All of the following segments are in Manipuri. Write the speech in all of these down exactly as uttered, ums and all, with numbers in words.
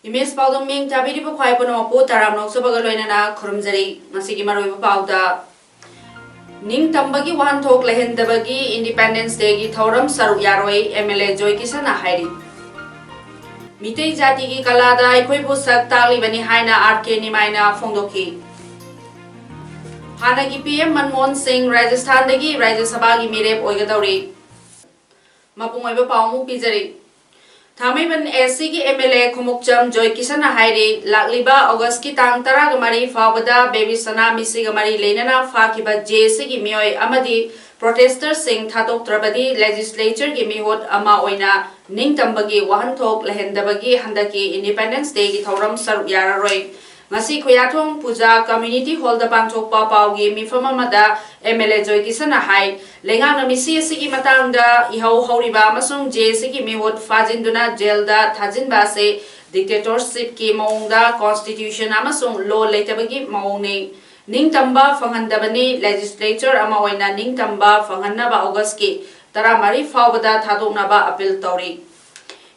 ꯏꯃꯦꯖ ꯄꯥꯎꯗꯝ ꯃꯤꯡ ꯆꯥꯕꯤꯔꯤꯕ ꯈ꯭ꯋꯥꯏ ꯄꯨꯝꯅꯃꯛꯄꯨ ꯇꯔꯥꯝꯅ ꯑꯣꯛꯆꯕꯒ ꯂꯣꯏꯅꯅ ꯈꯨꯔꯨꯝꯖꯔꯤ꯫ ꯉꯁꯤꯒꯤ ꯃꯔꯨꯑꯣꯏꯕ ꯄꯥꯎꯗ, ꯅꯤꯡꯇꯝꯕꯒꯤ ꯋꯥꯍꯟꯊꯣꯛ ꯂꯩꯍꯟꯗꯕꯒꯤ Independence Day ꯒꯤ ꯊꯧꯔꯝ ꯁꯔꯨꯛ ꯌꯥꯔꯣꯏ, M L A ꯖꯣꯏ ꯀꯤꯁꯟꯅ ꯍꯥꯏꯔꯤ꯫ ꯃꯤꯇꯩ ꯖꯥꯇꯤꯒꯤ ꯀꯂꯥꯗ ꯑꯩꯈꯣꯏꯕꯨ ꯁꯛ ꯇꯥꯛꯂꯤꯕꯅꯤ ꯍꯥꯏꯅ R K ꯅꯤꯃꯥꯏꯅ ꯐꯣꯡꯗꯣꯛꯈꯤ꯫ ꯍꯥꯟꯅꯒꯤ P M ꯃꯟꯃꯣꯍꯟ ꯁꯤꯡ ꯔꯥꯖꯁꯊꯥꯟꯗꯒꯤ ꯔꯥꯖ꯭ꯌ ꯁꯚꯥꯒꯤ ꯃꯤꯔꯦꯞ ꯑꯣꯏꯒꯗꯧꯔꯤ꯫ ꯃꯄꯨꯡ ꯑꯣꯏꯕ ꯄꯥꯎ ꯑꯃꯨꯛ ꯄꯤꯖꯔꯤ꯫ ꯊꯥꯡꯃꯩꯕꯟ A C ꯒꯤ M L A ꯈꯣꯡꯎꯞꯆꯝ ꯖꯣꯏ ꯀꯤꯁꯟꯅ ꯍꯥꯏꯔꯤ, ꯂꯥꯛꯂꯤꯕ ꯑꯣꯒꯁꯀꯤ ꯇꯥꯡ ꯇꯔꯥꯒ ꯃꯔꯤ ꯐꯥꯎꯕꯗ ꯕꯦꯕꯤ ꯁꯅꯥ ꯃꯤꯁꯤꯒ ꯃꯔꯤ ꯂꯩꯅꯅ ꯐꯥꯈꯤꯕ J A C ꯒꯤ ꯃꯤꯑꯣꯏ ꯑꯃꯗꯤ protester ꯁꯤꯡ ꯊꯥꯗꯣꯛꯇ꯭ꯔꯕꯗꯤ legislature ꯒꯤ ꯃꯤꯍꯨꯠ ꯑꯃ ꯑꯣꯏꯅ ꯅꯤꯡꯇꯝꯕꯒꯤ ꯋꯥꯍꯟꯊꯣꯛ ꯂꯩꯍꯟꯗꯕꯒꯤ ꯍꯟꯗꯛꯀꯤ Independence Day ꯒꯤ ꯊꯧꯔꯝ ꯁꯔꯨꯛ ꯌꯥꯔꯔꯣꯏ꯫ ꯉꯁꯤ ꯈꯨꯌꯥꯊꯣꯡ ꯄꯨꯖꯥ Community Hall ꯗ ꯄꯥꯡꯊꯣꯛꯄ ꯄꯥꯎꯒꯤ ꯃꯤꯐꯝ ꯑꯃꯗ M L A ꯖꯣꯏ ꯀꯤꯁꯟꯅ ꯍꯥꯏ, ꯂꯩꯉꯥꯛꯅ ꯃꯤꯁꯤ ꯑꯁꯤꯒꯤ ꯃꯇꯥꯡꯗ ꯏꯍꯧ ꯍꯧꯔꯤꯕ ꯑꯃꯁꯨꯡ J A C ꯒꯤ ꯃꯤꯍꯨꯠ ꯐꯥꯖꯤꯟꯗꯨꯅ ꯖꯦꯜꯗ ꯊꯥꯖꯤꯟꯕ ꯑꯁꯤ dictatorship ꯀꯤ ꯃꯑꯣꯡꯗ constitution ꯑꯃꯁꯨꯡ law ꯂꯩꯇꯕꯒꯤ ꯃꯑꯣꯡꯅꯤ꯫ ꯅꯤꯡꯇꯝꯕ ꯐꯪꯍꯟꯗꯕꯅꯤ, legislature ꯑꯃ ꯑꯣꯏꯅ ꯅꯤꯡꯇꯝꯕ ꯐꯪꯍꯟꯅꯕ ꯑꯣꯒꯁꯀꯤ ꯇꯔꯥꯃꯔꯤ ꯐꯥꯎꯕꯗ ꯊꯥꯗꯣꯛꯅꯕ appeal ꯇꯧꯔꯤ꯫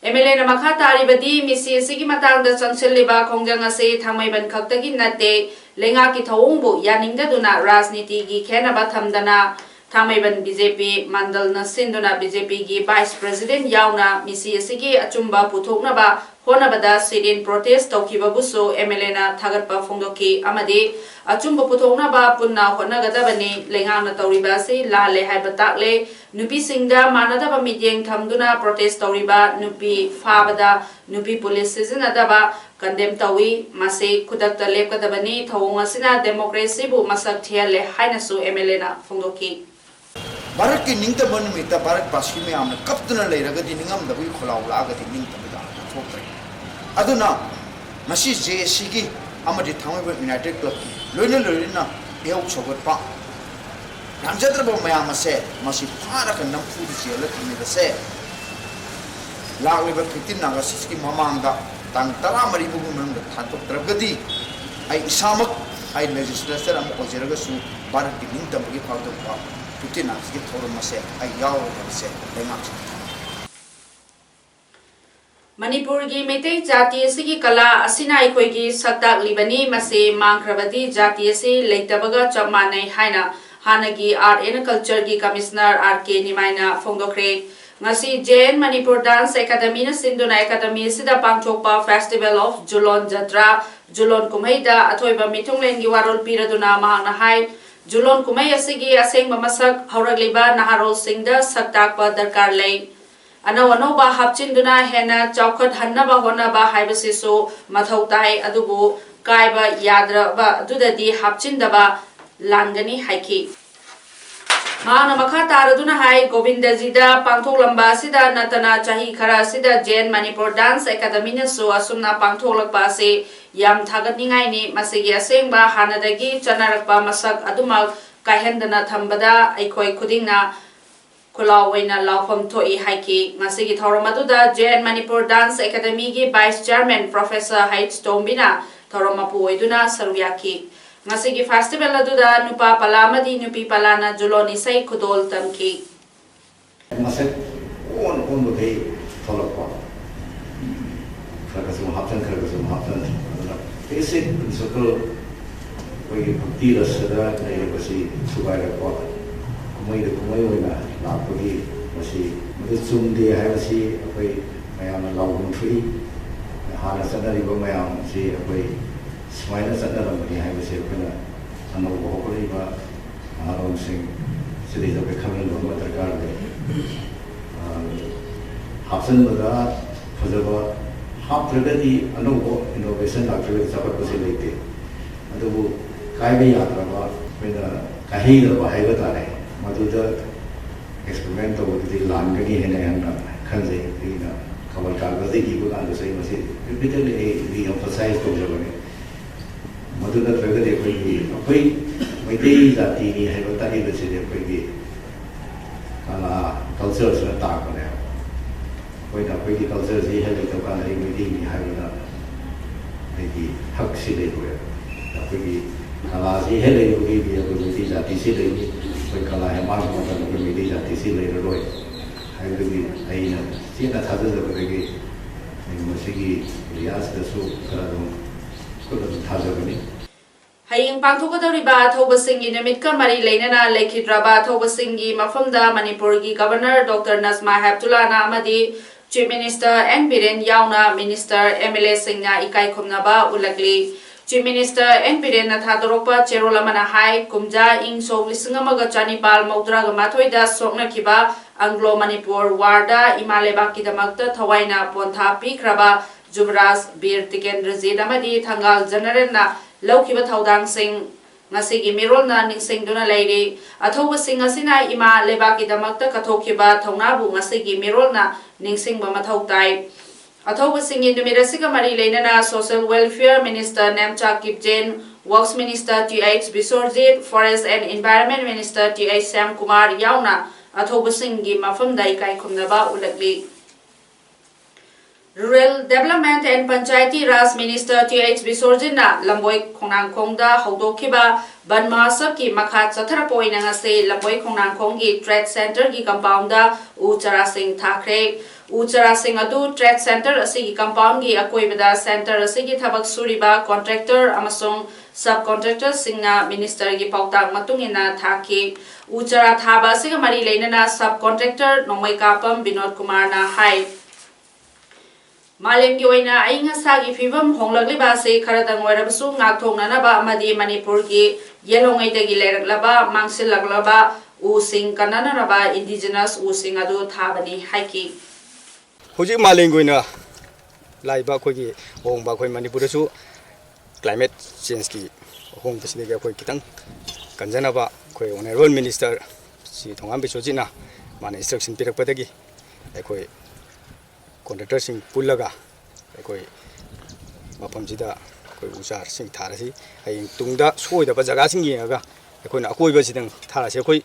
M L A ꯅ ꯃꯈꯥ ꯇꯥꯔꯤꯕꯗꯤ, ꯃꯤꯁꯤ ꯑꯁꯤꯒꯤ ꯃꯇꯥꯡꯗ ꯆꯪꯁꯤꯜꯂꯤꯕ ꯈꯣꯡꯖꯪ ꯑꯁꯤ ꯊꯥꯡꯃꯩꯕꯟ ꯈꯛꯇꯒꯤ ꯅꯠꯇꯦ, ꯂꯩꯉꯥꯛꯀꯤ ꯊꯧꯑꯣꯡꯕꯨ ꯌꯥꯅꯤꯡꯗꯗꯨꯅ ꯔꯥꯖꯅꯤꯇꯤꯒꯤ ꯈꯦꯟꯅꯕ ꯊꯝꯗꯅ ꯊꯥꯡꯃꯩꯕꯟ B J P ꯃꯟꯗꯜꯅ ꯁꯤꯟꯗꯨꯅ B J P ꯒꯤ vice president ꯌꯥꯎꯅ ꯃꯤꯁꯤ ꯑꯁꯤꯒꯤ ꯑꯆꯨꯝꯕ ꯄꯨꯊꯣꯛꯅꯕ ꯍꯣꯠꯅꯕꯗ sit-in protest ꯇꯧꯈꯤꯕꯕꯨꯁꯨ M L A ꯅ ꯊꯥꯒꯠꯄ ꯐꯣꯡꯗꯣꯛꯈꯤ ꯑꯃꯗꯤ ꯑꯆꯨꯝꯕ ꯄꯨꯊꯣꯛꯅꯕ ꯄꯨꯟꯅ ꯍꯣꯠꯅꯒꯗꯕꯅꯤ, ꯂꯩꯉꯥꯛꯅ ꯇꯧꯔꯤꯕ ꯑꯁꯤ ꯂꯥꯜꯂꯦ ꯍꯥꯏꯕ ꯇꯥꯛꯂꯦ, ꯅꯨꯄꯤꯁꯤꯡꯗ ꯃꯥꯟꯅꯗꯕ ꯃꯤꯠꯌꯦꯡ ꯊꯝꯗꯨꯅ protest ꯇꯧꯔꯤꯕ ꯅꯨꯄꯤ ꯐꯥꯕꯗ ꯅꯨꯄꯤ police ꯁꯤꯖꯤꯟꯅꯗꯕ condemn ꯇꯧꯏ꯫ ꯃꯁꯤ ꯈꯨꯗꯛꯇ ꯂꯦꯞꯀꯗꯕꯅꯤ꯫ ꯊꯧꯑꯣꯡ ꯑꯁꯤꯅ democracy ꯕꯨ ꯃꯁꯛ ꯊꯤꯍꯜꯂꯦ ꯍꯥꯏꯅꯁꯨ M L A ꯅ ꯐꯣꯡꯗꯣꯛꯈꯤ꯫ ꯚꯥꯔꯠꯀꯤ ꯅꯤꯡꯇꯝꯕ ꯅꯨꯃꯤꯠꯇ ꯚꯥꯔꯠ ꯕꯥꯁꯤ ꯃꯌꯥꯝꯅ ꯀꯞꯇꯨꯅ ꯂꯩꯔꯒꯗꯤ, ꯅꯤꯡꯉꯝꯗꯕꯒꯤ ꯈꯣꯜꯂꯥꯎ ꯂꯥꯛꯑꯒꯗꯤ ꯅꯤꯡꯇꯝꯕ ꯌꯥꯝꯅ ꯊꯣꯛꯇ꯭ꯔꯦ꯫ ꯑꯗꯨꯅ ꯉꯁꯤ J A C ꯒꯤ ꯑꯃꯗꯤ ꯊꯥꯡꯃꯩꯕꯟ ꯌꯨꯅꯥꯏꯇꯦꯠ ꯀ꯭ꯂꯕꯀꯤ ꯂꯣꯏꯅ ꯂꯣꯏꯅꯅ ꯏꯍꯧ ꯁꯧꯒꯠꯄ ꯂꯥꯟꯖꯗ꯭ꯔꯕ ꯃꯌꯥꯝ ꯑꯁꯦ ꯃꯁꯤ ꯐꯥꯔꯒ ꯅꯝꯐꯨꯗ ꯖꯦꯜꯗ ꯊꯝꯂꯤꯕꯁꯦ ꯂꯥꯛꯂꯤꯕ fifteen Augustꯀꯤ ꯃꯃꯥꯡꯗ ꯇꯥꯡ ꯇꯔꯥꯃꯔꯤ ꯐꯥꯎꯒꯤ ꯃꯅꯨꯡꯗ ꯊꯥꯗꯣꯛꯇ꯭ꯔꯒꯗꯤ ꯑꯩ ꯏꯁꯥꯃꯛ, ꯑꯩ ꯂꯦꯖꯤꯁꯂꯦꯆꯔ ꯑꯃ ꯑꯣꯏꯖꯔꯒꯁꯨ ꯚꯥꯔꯠꯀꯤ ꯅꯤꯡꯇꯝꯕꯒꯤ ꯐꯥꯎꯗꯣꯛꯄ fifteen Augustꯀꯤ ꯊꯧꯔꯝ ꯑꯁꯦ ꯑꯩ ꯌꯥꯎꯔꯣꯏ ꯍꯥꯏꯕꯁꯦ ꯂꯩꯉꯥꯛꯁꯤꯡꯗ ꯊꯝꯖꯒꯦ꯫ ꯃꯅꯤꯄꯨꯔꯒꯤ ꯃꯩꯇꯩ ꯖꯥꯇꯤ ꯑꯁꯤꯒꯤ ꯀꯂꯥ ꯑꯁꯤꯅ ꯑꯩꯈꯣꯏꯒꯤ ꯁꯛ ꯇꯥꯛꯂꯤꯕꯅꯤ꯫ ꯃꯁꯤ ꯃꯥꯡꯈ꯭ꯔꯕꯗꯤ ꯖꯥꯇꯤ ꯑꯁꯤ ꯂꯩꯇꯕꯒ ꯆꯞ ꯃꯥꯟꯅꯩ ꯍꯥꯏꯅ ꯍꯥꯟꯅꯒꯤ Art and Cultureꯒꯤ Commissioner R K ꯅꯤꯃꯥꯏꯅ ꯐꯣꯡꯗꯣꯛꯈ꯭ꯔꯦ꯫ ꯉꯁꯤ J N Manipur Dance Academyꯅ ꯁꯤꯟꯗꯨꯅ academy ꯑꯁꯤꯗ ꯄꯥꯡꯊꯣꯛꯄ Festival of Julon Jatra, ꯖꯨꯂꯣꯟ ꯀꯨꯝꯍꯩꯗ ꯑꯊꯣꯏꯕ ꯃꯤꯊꯨꯡꯂꯦꯟꯒꯤ ꯋꯥꯔꯣꯜ ꯄꯤꯔꯗꯨꯅ ꯃꯍꯥꯛꯅ ꯍꯥꯏ, ꯖꯨꯂꯣꯟ ꯀꯨꯝꯍꯩ ꯑꯁꯤꯒꯤ ꯑꯁꯦꯡꯕ ꯃꯁꯛ ꯍꯧꯔꯛꯂꯤꯕ ꯅꯍꯥꯔꯣꯜꯁꯤꯡꯗ ꯁꯛ ꯇꯥꯛꯄ ꯗꯔꯀꯥꯔ ꯂꯩ꯫ ꯑꯅꯧ ꯑꯅꯧꯕ ꯍꯥꯞꯆꯤꯟꯗꯨꯅ ꯍꯦꯟꯅ ꯆꯥꯎꯈꯠꯍꯟꯅꯕ ꯍꯣꯠꯅꯕ ꯍꯥꯏꯕꯁꯤꯁꯨ ꯃꯊꯧ ꯇꯥꯏ, ꯑꯗꯨꯕꯨ ꯀꯥꯏꯕ ꯌꯥꯗ꯭ꯔꯕ ꯑꯗꯨꯗꯗꯤ ꯍꯥꯞꯆꯤꯟꯗꯕ ꯂꯥꯟꯒꯅꯤ ꯍꯥꯏꯈꯤ꯫ ꯃꯍꯥꯛꯅ ꯃꯈꯥ ꯇꯥꯔꯗꯨꯅ ꯍꯥꯏ, ꯒꯣꯕꯤꯟꯗꯖꯤꯗ ꯄꯥꯡꯊꯣꯛꯂꯝꯕ ꯑꯁꯤꯗ ꯅꯠꯇꯅ ꯆꯍꯤ ꯈꯔ ꯑꯁꯤꯗ J N Manipur Dance Academyꯅꯁꯨ ꯑꯁꯨꯝꯅ ꯄꯥꯡꯊꯣꯛꯂꯛꯄ ꯑꯁꯤ ꯌꯥꯝ ꯊꯥꯒꯠꯅꯤꯡꯉꯥꯏꯅꯤ꯫ ꯃꯁꯤꯒꯤ ꯑꯁꯦꯡꯕ ꯍꯥꯟꯅꯗꯒꯤ ꯆꯠꯅꯔꯛꯄ ꯃꯁꯛ ꯑꯗꯨꯃꯛ ꯀꯥꯏꯍꯟꯗꯅ ꯊꯝꯕꯗ ꯑꯩꯈꯣꯏ ꯈꯨꯗꯤꯡꯅ ꯈꯨꯂꯥꯎ ꯑꯣꯏꯅ ꯂꯥꯎꯐꯝ ꯊꯣꯛꯏ ꯍꯥꯏꯈꯤ꯫ ꯉꯁꯤꯒꯤ ꯊꯧꯔꯝ ꯑꯗꯨꯗ J N Manipur Dance Academyꯒꯤ Vice Chairman Professor H ꯇꯣꯝꯕꯤꯅ ꯊꯧꯔꯝ ꯃꯄꯨ ꯑꯣꯏꯗꯨꯅ ꯁꯔꯨꯛ ꯌꯥꯈꯤ꯫ ꯉꯁꯤꯒꯤ festival ꯑꯗꯨꯗ ꯅꯨꯄꯥ ꯄꯂꯥ ꯑꯃꯗꯤ ꯅꯨꯄꯤ ꯄꯂꯥꯅ ꯖꯨꯂꯣꯟ ꯏꯁꯩ ꯈꯨꯗꯣꯜ ꯇꯝꯈꯤ꯫ ꯃꯁꯛ ꯑꯣꯟ ꯑꯣꯟꯕꯈꯩ ꯊꯣꯛꯂꯛꯄ, ꯈꯔ ꯈꯔꯁꯨ ꯍꯥꯞꯆꯟ, ꯈꯔ ꯈꯔꯁꯨ ꯍꯥꯞꯆꯟ, ꯑꯗꯨꯅ basic principle ꯑꯩꯈꯣꯏꯒꯤ ꯚꯛꯇꯤ ꯔꯁꯗ ꯂꯩꯔꯤꯕꯁꯤ ꯊꯨꯒꯥꯏꯔꯛꯄ, ꯀꯨꯝꯍꯩꯗ ꯀꯨꯝꯍꯩ ꯑꯣꯏꯅ ꯂꯥꯛꯄꯒꯤ ꯃꯁꯤ ꯃꯗꯨ ꯆꯨꯝꯗꯦ ꯍꯥꯏꯕꯁꯤ ꯑꯩꯈꯣꯏ ꯃꯌꯥꯝꯅ ꯂꯥꯎꯐꯝ ꯊꯣꯛꯏ꯫ ꯍꯥꯟꯅ ꯆꯠꯅꯔꯤꯕ ꯃꯌꯥꯝꯁꯤ ꯑꯩꯈꯣꯏ ꯁꯨꯃꯥꯏꯅ ꯆꯠꯅꯔꯝꯕꯅꯤ ꯍꯥꯏꯕꯁꯤ ꯑꯩꯈꯣꯏꯅ ꯑꯅꯧꯕ ꯍꯧꯒꯠꯂꯛꯏꯕ ꯅꯍꯥꯔꯣꯜꯁꯤꯡ ꯁꯤꯗꯩꯗ ꯑꯩꯈꯣꯏ ꯈꯪꯍꯟꯕ ꯑꯃ ꯗꯔꯀꯥꯔ ꯂꯩ꯫ ꯍꯥꯞꯆꯤꯟꯕꯗ ꯐꯖꯕ ꯍꯥꯞꯇ꯭ꯔꯒꯗꯤ ꯑꯅꯧꯕ innovation ꯂꯥꯛꯇ꯭ꯔꯒꯗꯤ ꯆꯥꯎꯈꯠꯄꯁꯦ ꯂꯩꯇꯦ꯫ ꯑꯗꯨꯕꯨ ꯀꯥꯏꯕ ꯌꯥꯗ꯭ꯔꯕ ꯑꯩꯈꯣꯏꯅ ꯀꯥꯏꯍꯩꯗꯕ ꯍꯥꯏꯕ ꯇꯥꯔꯦ, ꯃꯗꯨꯗ experiment ꯇꯧꯕꯗꯨꯗꯤ ꯂꯥꯟꯒꯅꯤ ꯍꯥꯏꯅ ꯑꯩꯍꯥꯛꯅ ꯈꯟꯖꯩ꯫ ꯑꯩꯅ ꯈꯕꯔ ꯀꯥꯒꯖꯗ ꯏꯕ ꯀꯥꯟꯗꯁꯨ ꯑꯩ ꯃꯁꯤ repeatedly ꯑꯩ re-emphasize ꯇꯧꯖꯕꯅꯤ꯫ ꯃꯗꯨ ꯅꯠꯇ꯭ꯔꯒꯗꯤ ꯑꯩꯈꯣꯏꯒꯤ, ꯑꯩꯈꯣꯏ ꯃꯩꯇꯩ ꯖꯥꯇꯤꯅꯤ ꯍꯥꯏꯕ ꯇꯥꯛꯏꯕꯁꯤꯗꯤ ꯑꯩꯈꯣꯏꯒꯤ ꯀꯂꯥ, ꯀꯜꯆꯔꯁꯤꯅ ꯇꯥꯛꯄꯅꯦꯕ꯫ ꯑꯩꯈꯣꯏꯅ ꯑꯩꯈꯣꯏꯒꯤ ꯀꯜꯆꯔꯁꯤ ꯍꯦꯛ ꯂꯩꯇꯕ ꯀꯥꯟꯗ ꯑꯩ ꯃꯩꯇꯩꯅꯤ ꯍꯥꯏꯕꯗ ꯑꯩꯒꯤ ꯍꯛꯁꯤ ꯂꯩꯔꯣꯏꯕ꯫ ꯑꯩꯈꯣꯏꯒꯤ ꯀꯂꯥꯁꯤ ꯍꯦꯛ ꯂꯩꯔꯒꯗꯤ ꯑꯩꯈꯣꯏ ꯃꯩꯇꯩ ꯖꯥꯇꯤꯁꯤ ꯂꯩꯅꯤ, ꯑꯩꯈꯣꯏ ꯀꯂꯥ ꯍꯦꯛ ꯃꯥꯡꯕ ꯃꯇꯝꯗ ꯑꯩꯈꯣꯏ ꯃꯩꯇꯩ ꯖꯥꯇꯤꯁꯤ ꯂꯩꯔꯔꯣꯏ ꯍꯥꯏꯕꯗꯨꯒꯤ ꯑꯩꯅ ꯆꯦꯠꯅ ꯊꯥꯖꯖꯕꯗꯒꯤ ꯑꯩ ꯃꯁꯤꯒꯤ ꯑꯦꯔꯤꯌꯥꯁꯤꯗꯁꯨ ꯈꯔ ꯑꯗꯨꯝ ꯈꯨꯠ ꯑꯗꯨꯝ ꯊꯥꯖꯕꯅꯤ꯫ ꯍꯌꯦꯡ ꯄꯥꯡꯊꯣꯛꯀꯗꯧꯔꯤꯕ ꯑꯊꯧꯕꯁꯤꯡꯒꯤ ꯅꯨꯃꯤꯠꯀ ꯃꯔꯤ ꯂꯩꯅꯅ ꯂꯩꯈꯤꯗ꯭ꯔꯕ ꯑꯊꯧꯕꯁꯤꯡꯒꯤ ꯃꯐꯝꯗ ꯃꯅꯤꯄꯨꯔꯒꯤ ꯒꯕꯔꯅꯔ ꯗꯣꯛꯇꯔ ꯅꯖꯃꯥ ꯍꯦꯞꯇꯨꯂꯥꯅ ꯑꯃꯗꯤ ꯆꯤꯐ ꯃꯤꯅꯤꯁꯇꯔ ꯑꯦꯟ ꯕꯤꯔꯦꯟ ꯌꯥꯎꯅ ꯃꯤꯅꯤꯁꯇꯔ, ꯑꯦꯝ ꯑꯦꯜ ꯑꯦꯁꯤꯡꯅ ꯏꯀꯥꯏ ꯈꯨꯝꯅꯕ ꯎꯠꯂꯛꯂꯤ꯫ ꯆꯤꯐ ꯃꯤꯅꯤꯁꯇꯔ ꯑꯦꯟ ꯕꯤꯔꯦꯟꯅ ꯊꯥꯗꯣꯔꯛꯄ ꯆꯦꯔꯣꯜ ꯑꯃꯅ ꯍꯥꯏ, ꯀꯨꯝꯖꯥ ꯏꯪ ꯁꯣꯛ ꯂꯤꯁꯤꯡ ꯑꯃꯒ ꯆꯅꯤꯄꯥꯜ ꯃꯧꯗ꯭ꯔꯥꯒ ꯃꯥꯊꯣꯏꯗ ꯁꯣꯛꯅꯈꯤꯕ ꯑꯪꯒ꯭ꯂꯣ ꯃꯅꯤꯄꯨꯔ ꯋꯥꯔꯗ ꯏꯃꯥ ꯂꯩꯕꯥꯛꯀꯤꯗꯃꯛꯇ ꯊꯋꯥꯏꯅ ꯄꯣꯟꯊꯥ ꯄꯤꯈ꯭ꯔꯕ ꯖꯨꯕꯔꯥꯖ ꯕꯤꯔ ꯇꯤꯀꯦꯟꯗ꯭ꯔꯖꯤꯠ ꯑꯃꯗꯤ ꯊꯪꯒꯥꯜ ꯖꯦꯅꯔꯦꯜꯅ ꯂꯧꯈꯤꯕ ꯊꯧꯗꯥꯡꯁꯤꯡ ꯉꯁꯤꯒꯤ ꯃꯤꯔꯣꯜꯅ ꯅꯤꯡꯁꯤꯡꯗꯨꯅ ꯂꯩꯔꯤ꯫ ꯑꯊꯧꯕꯁꯤꯡ ꯑꯁꯤꯅ ꯏꯃꯥ ꯂꯩꯕꯥꯛꯀꯤꯗꯃꯛꯇ ꯀꯠꯊꯣꯛꯈꯤꯕ ꯊꯧꯅꯥꯕꯨ ꯉꯁꯤꯒꯤ ꯃꯤꯔꯣꯜꯅ ꯅꯤꯡꯁꯤꯡꯕ ꯃꯊꯧ ꯇꯥꯏ꯫ ꯑꯊꯧꯕꯁꯤꯡꯒꯤ ꯅꯨꯃꯤꯠ ꯑꯁꯤꯒ ꯃꯔꯤ ꯂꯩꯅꯅ Social Welfare Minister Nemcha Kipgen, Works Minister T H Biswajit, Forest and Environment Minister T H Shyamkumar ꯌꯥꯎꯅ ꯑꯊꯧꯕꯁꯤꯡꯒꯤ ꯃꯐꯝꯗ ꯏꯀꯥꯏ ꯈꯨꯝꯅꯕ ꯎꯠꯂꯛꯂꯤ꯫ Rural Development and Panchayati Raj Minister T H ꯕꯤꯁꯣꯔꯖꯤꯠꯅ ꯂꯝꯕꯣꯏ ꯈꯣꯡꯅꯥꯡꯈꯣꯡꯗ ꯍꯧꯗꯣꯛꯈꯤꯕ ꯕꯟ ꯃꯍꯣꯠꯁꯕꯀꯤ ꯃꯈꯥ ꯆꯠꯊꯔꯛꯄ ꯑꯣꯏꯅ ꯉꯁꯤ ꯂꯝꯕꯣꯏ ꯈꯣꯡꯅꯥꯡꯈꯣꯡꯒꯤ Trade Centreꯒꯤ compoundꯗ ꯎ ꯆꯥꯔꯥꯁꯤꯡ ꯊꯥꯈ꯭ꯔꯦ꯫ ꯎ ꯆꯥꯔꯥꯁꯤꯡ ꯑꯗꯨ Trade Centre ꯑꯁꯤꯒꯤ compoundꯒꯤ ꯑꯀꯣꯏꯕꯗ centre ꯑꯁꯤꯒꯤ ꯊꯕꯛ ꯁꯨꯔꯤꯕ contractor ꯑꯃꯁꯨꯡ sub contractorꯁꯤꯡꯅ ministerꯒꯤ ꯄꯥꯎꯇꯥꯛ ꯃꯇꯨꯡ ꯏꯟꯅ ꯊꯥꯈꯤ꯫ ꯎ ꯆꯥꯔꯥ ꯊꯥꯕ ꯑꯁꯤꯒ ꯃꯔꯤ ꯂꯩꯅꯅ sub contractor ꯅꯣꯡꯃꯩꯀꯥꯄꯝ ꯕꯤꯅꯣꯗ ꯀꯨꯃꯥꯔꯅ ꯍꯥꯏ, ꯃꯥꯂꯦꯝꯒꯤ ꯑꯣꯏꯅ ꯑꯏꯪ ꯑꯁꯥꯒꯤ ꯐꯤꯕꯝ ꯍꯣꯡꯂꯛꯂꯤꯕ ꯑꯁꯤ ꯈꯔꯗꯪ ꯑꯣꯏꯔꯕꯁꯨ ꯉꯥꯛꯊꯣꯛꯅꯅꯕ ꯑꯃꯗꯤ ꯃꯅꯤꯄꯨꯔꯒꯤ ꯌꯦꯜꯍꯧꯉꯩꯗꯒꯤ ꯂꯩꯔꯛꯂꯕ ꯃꯥꯡꯁꯤꯜꯂꯛꯂꯕ ꯎꯁꯤꯡ ꯀꯟꯅꯅꯅꯕ indigenous ꯎꯁꯤꯡ ꯑꯗꯨ ꯊꯥꯕꯅꯤ ꯍꯥꯏꯈꯤ꯫ ꯍꯧꯖꯤꯛ ꯃꯥꯂꯦꯝꯒꯤ ꯑꯣꯏꯅ ꯂꯥꯛꯏꯕ ꯑꯩꯈꯣꯏꯒꯤ ꯑꯍꯣꯡꯕ, ꯑꯩꯈꯣꯏ ꯃꯅꯤꯄꯨꯔꯗꯁꯨ climate changeꯀꯤ ꯑꯍꯣꯡꯕꯁꯤꯗꯒꯤ ꯑꯩꯈꯣꯏ ꯈꯤꯇꯪ ꯀꯟꯖꯅꯕ ꯑꯩꯈꯣꯏ Honourable Minister ꯁꯤ ꯊꯣꯉꯥꯝ ꯕꯤꯁꯣꯖꯤꯠꯅ ꯃꯥꯅ instruction ꯄꯤꯔꯛꯄꯗꯒꯤ ꯑꯩꯈꯣꯏ contractorꯁꯤꯡ ꯄꯨꯜꯂꯒ ꯑꯩꯈꯣꯏ ꯃꯐꯝꯁꯤꯗ ꯑꯩꯈꯣꯏ ꯎ ꯆꯥꯔꯁꯤꯡ ꯊꯥꯔꯁꯤ꯫ ꯍꯌꯦꯡ ꯇꯨꯡꯗ ꯁꯣꯏꯗꯕ ꯖꯒꯥꯁꯤꯡ ꯌꯦꯡꯉꯒ ꯑꯩꯈꯣꯏꯅ ꯑꯀꯣꯏꯕꯁꯤꯗꯪ ꯊꯥꯔꯁꯤ꯫ ꯑꯩꯈꯣꯏ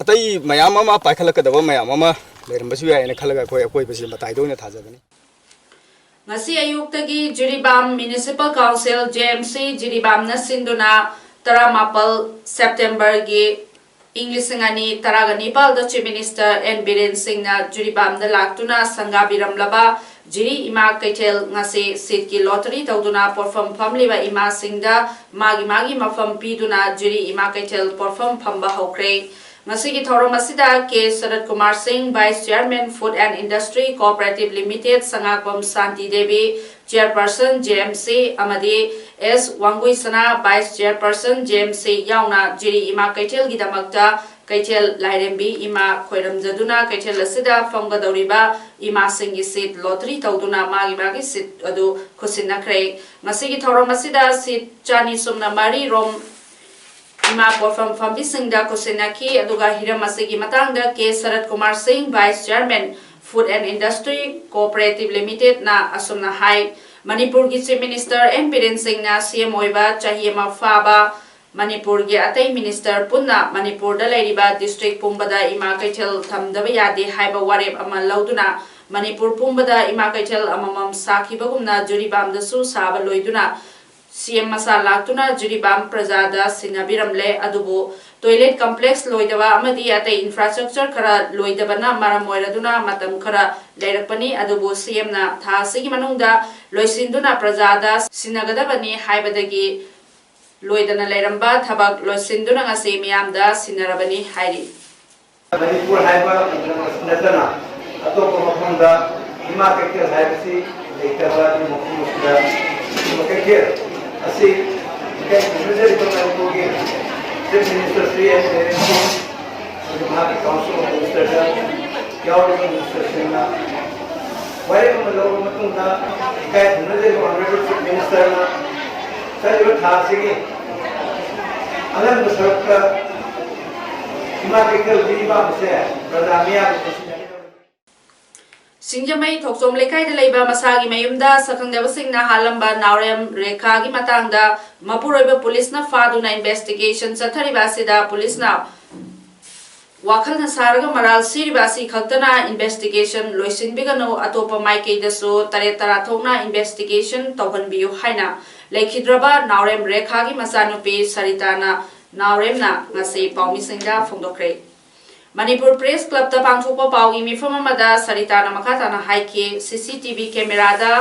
ꯑꯇꯩ ꯃꯌꯥꯝ ꯑꯃ ꯄꯥꯏꯈꯠꯂꯛꯀꯗꯕ ꯃꯌꯥꯝ ꯑꯃ ꯂꯩꯔꯝꯕꯁꯨ ꯌꯥꯏꯅ ꯈꯜꯂꯒ ꯑꯩꯈꯣꯏ ꯑꯀꯣꯏꯕꯁꯤ ꯃꯇꯥꯏꯗ ꯑꯣꯏꯅ ꯊꯥꯖꯕꯅꯤ꯫ ꯉꯁꯤ ꯑꯌꯨꯛꯇꯒꯤ Jiribam Municipal Council, J M C, ꯖꯤꯔꯤꯕꯥꯝꯅ ꯁꯤꯟꯗꯨꯅ ꯇꯔꯥꯃꯥꯄꯜ September-ꯒꯤ ꯏꯪ ꯂꯤꯁꯤꯡ ꯑꯅꯤ ꯇꯔꯥꯒ ꯅꯤꯄꯥꯜꯗ Chief Minister N ꯕꯤꯔꯦꯟ ꯁꯤꯡꯅ ꯖꯤꯔꯤꯕꯥꯝꯗ ꯂꯥꯛꯇꯨꯅ ꯁꯪꯒꯥꯕꯤꯔꯝꯂꯕ ꯖꯤꯔꯤ ꯏꯃꯥ ꯀꯩꯊꯦꯜ ꯉꯁꯤ seat-ꯀꯤ lottery ꯇꯧꯗꯨꯅ ꯄꯣꯠꯐꯝ ꯐꯝꯂꯤꯕ ꯏꯃꯥꯁꯤꯡꯗ ꯃꯥꯒꯤ ꯃꯥꯒꯤ ꯃꯐꯝ ꯄꯤꯗꯨꯅ ꯖꯤꯔꯤ ꯏꯃꯥ ꯀꯩꯊꯦꯜ ꯄꯣꯠꯐꯝ ꯐꯝꯕ ꯍꯧꯈ꯭ꯔꯦ꯫ ꯉꯁꯤꯒꯤ ꯊꯧꯔꯝ ꯑꯁꯤꯗ ꯀꯦ ꯁꯔꯠ ꯀꯨꯃꯥꯔ ꯁꯤꯡ, Vice Chairman, Food and Industry Cooperative Limited, ꯁꯉꯥꯛꯄꯝ Shanti Devi, Chairperson, J M C, ꯑꯃꯗꯤ ꯑꯦꯁ ꯋꯥꯡꯒꯨꯏꯁꯅꯥ, Vice Chairperson, J M C, ꯌꯥꯎꯅ ꯖꯤꯔꯤ ꯏꯃꯥ ꯀꯩꯊꯦꯜꯒꯤꯗꯃꯛꯇ ꯀꯩꯊꯦꯜ ꯂꯥꯏꯔꯦꯝꯕꯤ ꯏꯃꯥ ꯈꯣꯏꯔꯝꯖꯗꯨꯅ ꯀꯩꯊꯦꯜ ꯑꯁꯤꯗ ꯐꯝꯒꯗꯧꯔꯤꯕ ꯏꯃꯥꯁꯤꯡꯒꯤ seat lottery ꯇꯧꯗꯨꯅ ꯃꯥꯒꯤ ꯃꯥꯒꯤ seat ꯑꯗꯨ ꯈꯨꯠꯁꯤꯟꯅꯈ꯭ꯔꯦ꯫ ꯉꯁꯤꯒꯤ ꯊꯧꯔꯝ ꯑꯁꯤꯗ seat ꯆꯥꯅꯤ ꯁꯨꯞꯅ ꯃꯔꯤ ꯔꯣꯝ ꯏꯃꯥ ꯄꯣꯠꯐꯝ ꯐꯝꯕꯤꯁꯤꯡꯗ ꯈꯨꯠꯁꯤꯟꯅꯈꯤ꯫ ꯑꯗꯨꯒ ꯍꯤꯔꯝ ꯑꯁꯤꯒꯤ ꯃꯇꯥꯡꯗ ꯀꯦ ꯁꯔꯠ ꯀꯨꯃꯥꯔ ꯁꯤꯡ, Vice Chairman, Food and Industry Cooperative Limited-ꯅ ꯑꯁꯨꯝꯅ ꯍꯥꯏ, ꯃꯅꯤꯄꯨꯔꯒꯤ Chief Minister N ꯕꯤꯔꯦꯟ ꯁꯤꯡꯅ C M ꯑꯣꯏꯕ ꯆꯍꯤ ꯑꯃ ꯐꯥꯕ ꯃꯅꯤꯄꯨꯔꯒꯤ ꯑꯇꯩ minister ꯄꯨꯟꯅ ꯃꯅꯤꯄꯨꯔꯗ ꯂꯩꯔꯤꯕ district ꯄꯨꯝꯕꯗ ꯏꯃꯥ ꯀꯩꯊꯦꯜ ꯊꯝꯗꯕ ꯌꯥꯗꯦ ꯍꯥꯏꯕ ꯋꯥꯔꯦꯞ ꯑꯃ ꯂꯧꯗꯨꯅ ꯃꯅꯤꯄꯨꯔ ꯄꯨꯝꯕꯗ ꯏꯃꯥ ꯀꯩꯊꯦꯜ ꯑꯃꯃꯝ ꯁꯥꯈꯤꯕꯒꯨꯝꯅ ꯖꯤꯔꯤꯕꯥꯝꯗꯁꯨ ꯁꯥꯕ ꯂꯣꯏꯗꯨꯅ C M ꯃꯁꯥ ꯂꯥꯛꯇꯨꯅ ꯖꯤꯔꯤꯕꯥꯝ ꯄ꯭ꯔꯖꯥꯗ ꯁꯤꯟꯅꯕꯤꯔꯝꯂꯦ꯫ ꯑꯗꯨꯕꯨ toilet complex ꯂꯣꯏꯗꯕ ꯑꯃꯗꯤ ꯑꯇꯩ infrastructure ꯈꯔ ꯂꯣꯏꯗꯕꯅ ꯃꯔꯝ ꯑꯣꯏꯔꯗꯨꯅ ꯃꯇꯝ ꯈꯔ ꯂꯩꯔꯛꯄꯅꯤ꯫ ꯑꯗꯨꯕꯨ C M-ꯅ ꯊꯥ ꯑꯁꯤꯒꯤ ꯃꯅꯨꯡꯗ ꯂꯣꯏꯁꯤꯟꯗꯨꯅ ꯄ꯭ꯔꯖꯥꯗ ꯁꯤꯟꯅꯒꯗꯕꯅꯤ ꯍꯥꯏꯕꯗꯒꯤ ꯂꯣꯏꯗꯅ ꯂꯩꯔꯝꯕ ꯊꯕꯛ ꯂꯣꯏꯁꯤꯟꯗꯨꯅ ꯉꯁꯤ ꯃꯤꯌꯥꯝꯗ ꯁꯤꯟꯅꯔꯕꯅꯤ ꯍꯥꯏꯔꯤ꯫ ꯃꯅꯤꯄꯨꯔ ꯍꯥꯏꯕ ꯅꯠꯇꯅ ꯑꯇꯣꯞꯄ ꯃꯐꯝꯗ ꯏꯃꯥ ꯀꯩꯊꯦꯜ ꯍꯥꯏꯕꯁꯤ ꯂꯩꯇꯕ ꯑꯗꯨ ꯃꯐꯝ ꯑꯁꯤꯗ ꯏꯃꯥ ꯀꯩꯊꯦꯜ ꯑꯁꯤ ꯏꯀꯥꯏ ꯈꯨꯝꯅꯖꯔꯤꯕ ꯃꯅꯤꯄꯨꯔꯒꯤ Chief Minister Shri N Biren Singh ꯑꯃꯗꯤ ꯃꯍꯥꯛꯀꯤ Council of Minister-ꯗ ꯌꯥꯎꯔꯤꯕ minister-ꯁꯤꯡꯅ ꯋꯥꯔꯦꯞ ꯑꯃ ꯂꯧꯔꯕ ꯃꯇꯨꯡꯗ ꯏꯀꯥꯏ ꯈꯨꯝꯅꯖꯔꯤꯕ Honourable Chief Minister-ꯅ ꯆꯠꯂꯤꯕ ꯊꯥ ꯑꯁꯤꯒꯤ ꯑꯉꯟꯕ ꯁꯔꯨꯛꯇ ꯏꯃꯥ ꯀꯩꯊꯦꯜ ꯖꯤꯔꯤꯕꯥꯝ ꯑꯁꯦ ꯄ꯭ꯔꯖꯥ ꯃꯤꯌꯥꯝꯅ ꯄꯨꯟꯁꯤꯟꯅꯒꯗꯕꯅꯤ꯫ ꯁꯤꯡꯖꯃꯩ ꯊꯣꯛꯆꯣꯝ ꯂꯩꯀꯥꯏꯗ ꯂꯩꯕ ꯃꯁꯥꯒꯤ ꯃꯌꯨꯝꯗ ꯁꯛꯈꯪꯗꯕꯁꯤꯡꯅ ꯍꯥꯠꯂꯝꯕ ꯅꯥꯎꯔꯦꯝ ꯔꯦꯈꯥꯒꯤ ꯃꯇꯥꯡꯗ ꯃꯄꯨꯔꯣꯏꯕ ꯄꯨꯂꯤꯁꯅ ꯐꯥꯗꯨꯅ ꯏꯟꯚꯦꯁꯇꯤꯒꯦꯁꯟ ꯆꯠꯊꯔꯤꯕ ꯑꯁꯤꯗ ꯄꯨꯂꯤꯁꯅ ꯋꯥꯈꯜꯅ ꯁꯥꯔꯒ ꯃꯔꯥꯜ ꯁꯤꯔꯤꯕ ꯑꯁꯤ ꯈꯛꯇꯅ ꯏꯟꯚꯦꯁꯇꯤꯒꯦꯁꯟ ꯂꯣꯏꯁꯤꯟꯕꯤꯒꯅꯨ, ꯑꯇꯣꯞꯄ ꯃꯥꯏꯀꯩꯗꯁꯨ ꯇꯔꯦꯠ ꯇꯔꯥ ꯊꯣꯛꯅ ꯏꯟꯚꯦꯁꯇꯤꯒꯦꯁꯟ ꯇꯧꯍꯟꯕꯤꯌꯨ ꯍꯥꯏꯅ ꯂꯩꯈꯤꯗ꯭ꯔꯕ ꯅꯥꯎꯔꯦꯝ ꯔꯦꯈꯥꯒꯤ ꯃꯆꯥꯅꯨꯄꯤ ꯁꯔꯤꯇꯥꯅ ꯅꯥꯎꯔꯦꯝꯅ ꯉꯁꯤ ꯄꯥꯎꯃꯤꯁꯤꯡꯗ ꯐꯣꯡꯗꯣꯛꯈ꯭ꯔꯦ꯫ ꯃꯅꯤꯄꯨꯔ ꯄ꯭ꯔꯦꯁ ꯀ꯭ꯂꯕꯇ ꯄꯥꯡꯊꯣꯛꯄ ꯄꯥꯎꯒꯤ ꯃꯤꯐꯝ ꯑꯃꯗ ꯁꯔꯤꯇꯥꯅ ꯃꯈꯥ ꯇꯥꯅ ꯍꯥꯏꯈꯤ, ꯁꯤ ꯁꯤ ꯇꯤ ꯚꯤ ꯀꯦꯃꯦꯔꯥꯗ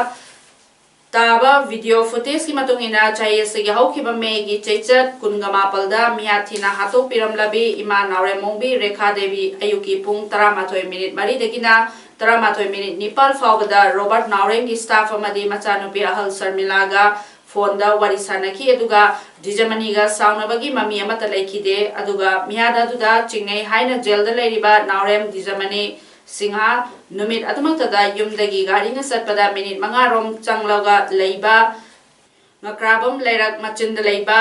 ꯇꯥꯕ ꯚꯤꯗꯤꯑꯣ ꯐꯨꯇꯦꯖꯀꯤ ꯃꯇꯨꯡ ꯏꯟꯅ, ꯆꯍꯤ ꯑꯁꯤꯒꯤ ꯍꯧꯈꯤꯕ ꯃꯦꯒꯤ ꯆꯩꯆꯠ ꯀꯨꯟꯒ ꯃꯥꯄꯜꯗ ꯃꯤꯍꯥꯠ ꯊꯤꯅ ꯍꯥꯠꯇꯣꯛꯄꯤꯔꯝꯂꯕꯤ ꯏꯃꯥ ꯅꯥꯎꯔꯦꯝꯃꯣꯡꯕꯤ ꯔꯦꯈꯥ ꯗꯦꯕꯤ ꯑꯌꯨꯛꯀꯤ ꯄꯨꯡ ꯇꯔꯥꯃꯥꯊꯣꯏ ꯃꯤꯅꯤꯠ ꯃꯔꯤꯗꯒꯤꯅ ꯇꯔꯥꯃꯥꯊꯣꯏ ꯃꯤꯅꯤꯠ ꯅꯤꯄꯥꯜ ꯐꯥꯎꯕꯗ ꯔꯣꯕꯥꯔꯠ ꯅꯥꯎꯔꯦꯝꯒꯤ ꯁ꯭ꯇꯥꯐ ꯑꯃꯗꯤ ꯃꯆꯥꯅꯨꯄꯤ ꯑꯍꯜ ꯁꯔꯃꯤꯂꯥꯒ ꯐꯣꯟꯗ ꯋꯥꯔꯤ ꯁꯥꯅꯈꯤ, ꯑꯗꯨꯒ ꯗꯤꯖꯃꯅꯤꯒ ꯁꯥꯎꯅꯕꯒꯤ ꯃꯃꯤ ꯑꯃꯠꯇ ꯂꯩꯈꯤꯗꯦ꯫ ꯑꯗꯨꯒ ꯃꯤꯍꯥꯠ ꯑꯗꯨꯗ ꯆꯤꯡꯅꯩ ꯍꯥꯏꯅ ꯖꯦꯜꯗ ꯂꯩꯔꯤꯕ ꯅꯥꯎꯔꯦꯝ ꯗꯤꯖꯃꯅꯤ ꯁꯤꯡꯍ ꯅꯨꯃꯤꯠ ꯑꯗꯨꯃꯛꯇꯗ ꯌꯨꯝꯗꯒꯤ ꯒꯥꯔꯤꯅ ꯆꯠꯄꯗ ꯃꯤꯅꯤꯠ ꯃꯉꯥꯔꯣꯝ ꯆꯪꯂꯒ ꯂꯩꯕ ꯉꯀ꯭ꯔꯥꯕꯝ ꯂꯩꯔꯛ ꯃꯆꯤꯟꯗ ꯂꯩꯕ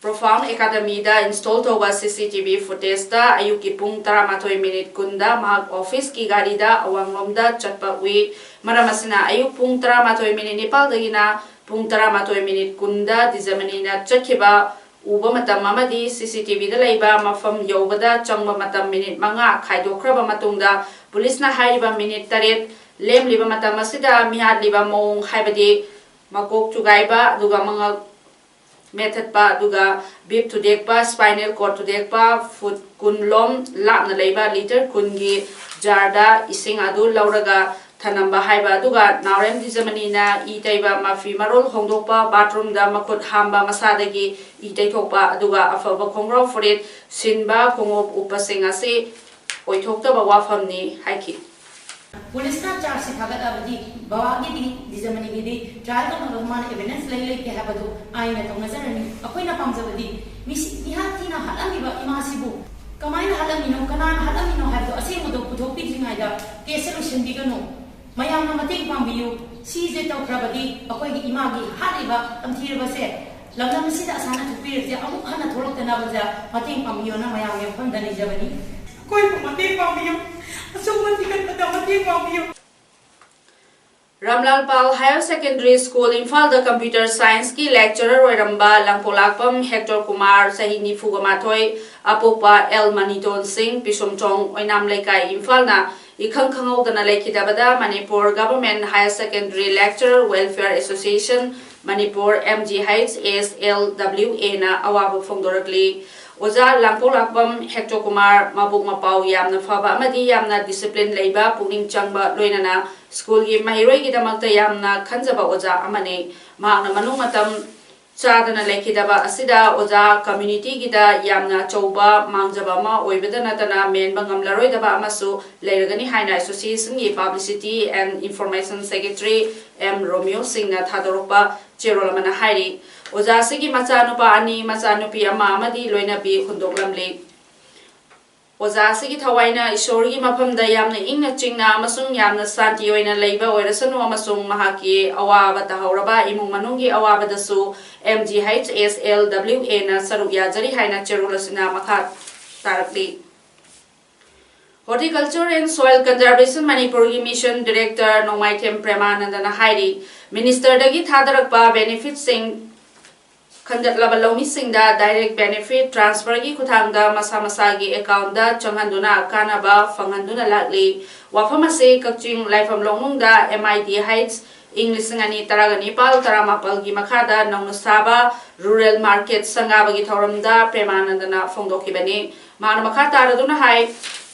ꯄ꯭ꯔꯣꯐꯥꯎꯟ ꯑꯦꯀꯥꯗꯃꯤꯗ ꯏꯟꯁꯇꯣꯜ ꯇꯧꯕ ꯁꯤ ꯁꯤ ꯇꯤ ꯚꯤ ꯐꯨꯇꯦꯖꯇ ꯑꯌꯨꯛꯀꯤ ꯄꯨꯡ ꯇꯔꯥꯃꯥꯊꯣꯏ ꯃꯤꯅꯤꯠ ꯀꯨꯟꯗ ꯃꯍꯥꯛ ꯑꯣꯐꯤꯁꯀꯤ ꯒꯥꯔꯤꯗ ꯑꯋꯥꯡꯂꯣꯝꯗ ꯆꯠꯄ ꯎꯏ꯫ ꯃꯔꯝ ꯑꯁꯤꯅ ꯑꯌꯨꯛ ꯄꯨꯡ ꯇꯔꯥꯃꯥꯊꯣꯏ ꯃꯤꯅꯤꯠ ꯅꯤꯄꯥꯜꯗꯒꯤꯅ ꯄꯨꯡ ꯇꯔꯥꯃꯥꯊꯣꯏ ꯃꯤꯅꯤꯠ ꯀꯨꯟꯗ ꯗꯤꯖꯃꯅꯤꯅ ꯆꯠꯈꯤꯕ ꯎꯕ ꯃꯇꯝ ꯑꯃꯗꯤ ꯁꯤ ꯁꯤ ꯇꯤ ꯚꯤꯗ ꯂꯩꯕ ꯃꯐꯝ ꯌꯧꯕꯗ ꯆꯪꯕ ꯃꯇꯝ ꯃꯤꯅꯤꯠ ꯃꯉꯥ ꯈꯥꯏꯗꯣꯛꯈ꯭ꯔꯕ ꯃꯇꯨꯡꯗ, ꯄꯨꯂꯤꯁꯅ ꯍꯥꯏꯔꯤꯕ ꯃꯤꯅꯤꯠ ꯇꯔꯦꯠ ꯂꯦꯝꯂꯤꯕ ꯃꯇꯝ ꯑꯁꯤꯗ ꯃꯤꯍꯥꯠꯂꯤꯕ ꯃꯑꯣꯡ, ꯍꯥꯏꯕꯗꯤ ꯃꯀꯣꯛ ꯆꯨꯒꯥꯏꯕ, ꯑꯗꯨꯒ ꯃꯉꯛ ꯃꯦꯠꯊꯠꯄ, ꯑꯗꯨꯒ ꯕꯤꯞ ꯊꯨꯗꯦꯛꯄ, ꯁ꯭ꯄꯥꯏꯅꯦꯜ ꯀꯣꯔꯗ ꯊꯨꯗꯦꯛꯄ, ꯐꯨꯠ ꯀꯨꯟ ꯂꯣꯝ ꯂꯥꯞꯅ ꯂꯩꯕ ꯂꯤꯇꯔ ꯀꯨꯟꯒꯤ ꯖꯥꯔꯗ ꯏꯁꯤꯡ ꯑꯗꯨ ꯂꯧꯔꯒ ꯊꯅꯝꯕ ꯍꯥꯏꯕ, ꯑꯗꯨꯒ ꯅꯥꯎꯔꯦꯝ ꯗꯤꯖꯃꯅꯤꯅ ꯏ ꯇꯩꯕ ꯃꯐꯤ ꯃꯔꯣꯜ ꯍꯣꯡꯗꯣꯛꯄ, ꯕꯥꯊꯔꯨꯝꯗ ꯃꯈꯨꯠ ꯍꯥꯝꯕ, ꯃꯁꯥꯗꯒꯤ ꯏ ꯇꯩꯊꯣꯛꯄ, ꯑꯗꯨꯒ ꯑꯐꯕ ꯈꯣꯡꯒ꯭ꯔꯥꯎ ꯐꯨꯔꯤꯠ ꯁꯤꯟꯕ, ꯈꯣꯡꯎꯞ ꯎꯞꯄꯁꯤꯡ ꯑꯁꯤ ꯑꯣꯏꯊꯣꯛꯇꯕ ꯋꯥꯐꯝꯅꯤ ꯍꯥꯏꯈꯤ꯫ ꯄꯨꯂꯤꯁꯅ ꯆꯥꯔꯖꯁꯤ ꯊꯥꯒꯠꯂꯕꯗꯤ ꯕꯕꯥꯒꯤꯗꯤ, ꯗꯤꯖꯃꯅꯤꯒꯤꯗꯤ ꯇ꯭ꯔꯥꯏꯜ ꯇꯧꯅꯕ ꯃꯥꯅ ꯑꯦꯚꯤꯗꯦꯟꯁ ꯂꯩ ꯂꯩꯇꯦ ꯍꯥꯏꯕꯗꯨ ꯑꯥꯏꯟꯅ ꯇꯧꯅꯖꯔꯅꯤ꯫ ꯑꯩꯈꯣꯏꯅ ꯄꯥꯝꯖꯕꯗꯤ ꯃꯤꯁꯤ ꯃꯤꯍꯥꯠ ꯊꯤꯅ ꯍꯥꯠꯂꯝꯃꯤꯕ ꯏꯃꯥꯁꯤꯕꯨ ꯀꯃꯥꯏꯅ ꯍꯥꯠꯂꯝꯃꯤꯅꯣ, ꯀꯅꯥꯅ ꯍꯥꯠꯂꯝꯃꯤꯅꯣ ꯍꯥꯏꯕꯗꯨ ꯑꯁꯦꯡꯕꯗꯨ ꯄꯨꯊꯣꯛꯄꯤꯗ꯭ꯔꯤꯉꯩꯗ ꯀꯦꯁꯁꯦ ꯂꯣꯏꯁꯤꯟꯕꯤꯒꯅꯨ꯫ ꯃꯌꯥꯝꯅ ꯃꯇꯦꯡ ꯄꯥꯡꯕꯤꯌꯨ꯫ ꯁꯤꯁꯦ ꯇꯧꯈ꯭ꯔꯕꯗꯤ ꯑꯩꯈꯣꯏꯒꯤ ꯏꯃꯥꯒꯤ ꯍꯥꯠꯂꯤꯕ ꯇꯝꯊꯤꯔꯕꯁꯦ ꯂꯝꯗꯝ ꯑꯁꯤꯗ ꯑꯁꯥꯅ ꯊꯣꯛꯄꯤꯔꯕꯁꯦ ꯑꯃꯨꯛ ꯍꯟꯅ ꯊꯣꯛꯂꯛꯇꯅꯕꯗ ꯃꯇꯦꯡ ꯄꯥꯡꯕꯤꯌꯣꯅ ꯃꯌꯥꯝꯒꯤ ꯃꯐꯝꯗ ꯅꯤꯖꯕꯅꯤ꯫ ꯑꯩꯈꯣꯏꯕꯨ ꯃꯇꯦꯡ ꯄꯥꯡꯕꯤꯌꯨ꯫ ꯑꯁꯨꯝꯕ ꯊꯤꯒꯠꯄꯗ ꯃꯇꯦꯡ ꯄꯥꯡꯕꯤꯌꯨ꯫ ꯔꯝꯂꯥꯜ ꯄꯥꯜ ꯍꯥꯌꯔ ꯁꯦꯀꯦꯟꯗꯔꯤ ꯁ꯭ꯀꯨꯜ ꯏꯝꯐꯥꯜꯗ ꯀꯝꯄ꯭ꯌꯨꯇꯔ ꯁꯥꯏꯟꯁꯀꯤ lecturer ꯑꯣꯏꯔꯝꯕ ꯂꯥꯡꯄꯣꯛꯂꯥꯛꯄꯝ ꯍꯦꯛꯇꯣꯔ ꯀꯨꯃꯥꯔ, ꯆꯍꯤ ꯅꯤꯐꯨꯒ ꯃꯥꯊꯣꯏ, ꯑꯄꯣꯛꯄ ꯑꯦꯜ ꯃꯅꯤꯇꯣꯟ ꯁꯤꯡ, ꯄꯤꯁꯨꯝꯊꯣꯡ, ꯑꯣꯏꯅꯥꯝ ꯂꯩꯀꯥꯏ, ꯏꯝꯐꯥꯜꯅ ꯏꯈꯪ ꯈꯪꯍꯧꯗꯅ ꯂꯩꯈꯤꯗꯕꯗ Manipur Government Higher Secondary Lecturer Welfare Association, Manipur, M G H S L W A ꯅ ꯑꯋꯥꯕ ꯐꯣꯡꯗꯣꯔꯛꯂꯤ꯫ ꯑꯣꯖꯥ ꯂꯥꯡꯄꯣꯛꯂꯥꯛꯄꯝ ꯍꯦꯛꯇꯣ ꯀꯨꯃꯥꯔ ꯃꯕꯨꯛ ꯃꯄꯥꯎ ꯌꯥꯝꯅ ꯐꯕ ꯑꯃꯗꯤ ꯌꯥꯝꯅ discipline ꯂꯩꯕ, ꯄꯨꯛꯅꯤꯡ ꯆꯪꯕ, ꯂꯣꯏꯅꯅ ꯁ꯭ꯀꯨꯜꯒꯤ ꯃꯍꯩꯔꯣꯏꯒꯤꯗꯃꯛꯇ ꯌꯥꯝꯅ ꯈꯟꯖꯕ ꯑꯣꯖꯥ ꯑꯃꯅꯤ꯫ ꯃꯍꯥꯛꯅ ꯃꯅꯨꯡ ꯃꯇꯝ ꯆꯥꯗꯅ ꯂꯩꯈꯤꯗꯕ ꯑꯁꯤꯗ ꯑꯣꯖꯥ community ꯒꯤꯗ ꯌꯥꯝꯅ ꯑꯆꯧꯕ ꯃꯥꯡꯖꯕ ꯑꯃ ꯑꯣꯏꯕꯗ ꯅꯠꯇꯅ ꯃꯦꯟꯕ ꯉꯝꯂꯔꯣꯏꯗꯕ ꯑꯃꯁꯨ ꯂꯩꯔꯒꯅꯤ ꯍꯥꯏꯅ association ꯒꯤ Publicity and Information Secretary M ꯔꯣꯃꯤꯌꯣ ꯁꯤꯡꯅ ꯊꯥꯗꯣꯔꯛꯄ ꯆꯦꯔꯣꯜ ꯑꯃꯅ ꯍꯥꯏꯔꯤ꯫ ꯑꯣꯖꯥ ꯑꯁꯤꯒꯤ ꯃꯆꯥꯅꯨꯄꯥ ꯑꯅꯤ, ꯃꯆꯥꯅꯨꯄꯤ ꯑꯃ ꯑꯃꯗꯤ ꯂꯣꯏꯅꯕꯤ ꯍꯨꯟꯗꯣꯛꯂꯝꯂꯤ꯫ ꯑꯣꯖꯥ ꯑꯁꯤꯒꯤ ꯊꯋꯥꯏꯅ ꯏꯁꯣꯔꯒꯤ ꯃꯐꯝꯗ ꯌꯥꯝꯅ ꯏꯪꯅ ꯆꯤꯡꯅ ꯑꯃꯁꯨꯡ ꯌꯥꯝꯅ ꯁꯥꯟꯇꯤ ꯑꯣꯏꯅ ꯂꯩꯕ ꯑꯣꯏꯔꯁꯅꯨ, ꯑꯃꯁꯨꯡ ꯃꯍꯥꯛꯀꯤ ꯑꯋꯥꯕ ꯇꯥꯍꯧꯔꯕ ꯏꯃꯨꯡ ꯃꯅꯨꯡꯒꯤ ꯑꯋꯥꯕꯗꯁꯨ M G H S L W A ꯅ ꯁꯔꯨꯛ ꯌꯥꯖꯔꯤ ꯍꯥꯏꯅ ꯆꯦꯔꯣꯜ ꯑꯁꯤꯅ ꯃꯈꯥ ꯇꯥꯔꯛꯂꯤ꯫ Horticulture and Soil Conservation ꯃꯅꯤꯄꯨꯔꯒꯤ Mission Director ꯅꯣꯡꯃꯥꯏꯊꯦꯝ ꯄ꯭ꯔꯦꯃꯥꯅꯟꯗꯅ ꯍꯥꯏꯔꯤ, Minister ꯗꯒꯤ ꯊꯥꯗꯔꯛꯄ benefit ꯁꯤꯡ ꯈꯟꯒꯠꯂꯕ ꯂꯧꯃꯤꯁꯤꯡꯗ direct benefit transfer ꯒꯤ ꯈꯨꯠꯊꯥꯡꯗ ꯃꯁꯥ ꯃꯁꯥꯒꯤ account ꯇ ꯆꯪꯍꯟꯗꯨꯅ ꯀꯥꯟꯅꯕ ꯐꯪꯍꯟꯗꯨꯅ ꯂꯥꯛꯂꯤ꯫ ꯋꯥꯐꯝ ꯑꯁꯤ ꯀꯛꯆꯤꯡ ꯂꯥꯏꯐꯝ ꯂꯧꯅꯨꯡꯗ M I D H ꯏꯪ ꯂꯤꯁꯤꯡ ꯑꯅꯤ ꯇꯔꯥꯒ ꯅꯤꯄꯥꯜ ꯇꯔꯥꯃꯥꯄꯜꯒꯤ ꯃꯈꯥꯗ ꯅꯧꯅ ꯁꯥꯕ Rural Market ꯁꯪꯒꯥꯕꯒꯤ ꯊꯧꯔꯝꯗ ꯄ꯭ꯔꯦꯃꯥꯅꯟꯗꯅ ꯐꯣꯡꯗꯣꯛꯈꯤꯕꯅꯤ꯫ ꯃꯍꯥꯛꯅ ꯃꯈꯥ ꯇꯥꯔꯗꯨꯅ ꯍꯥꯏ,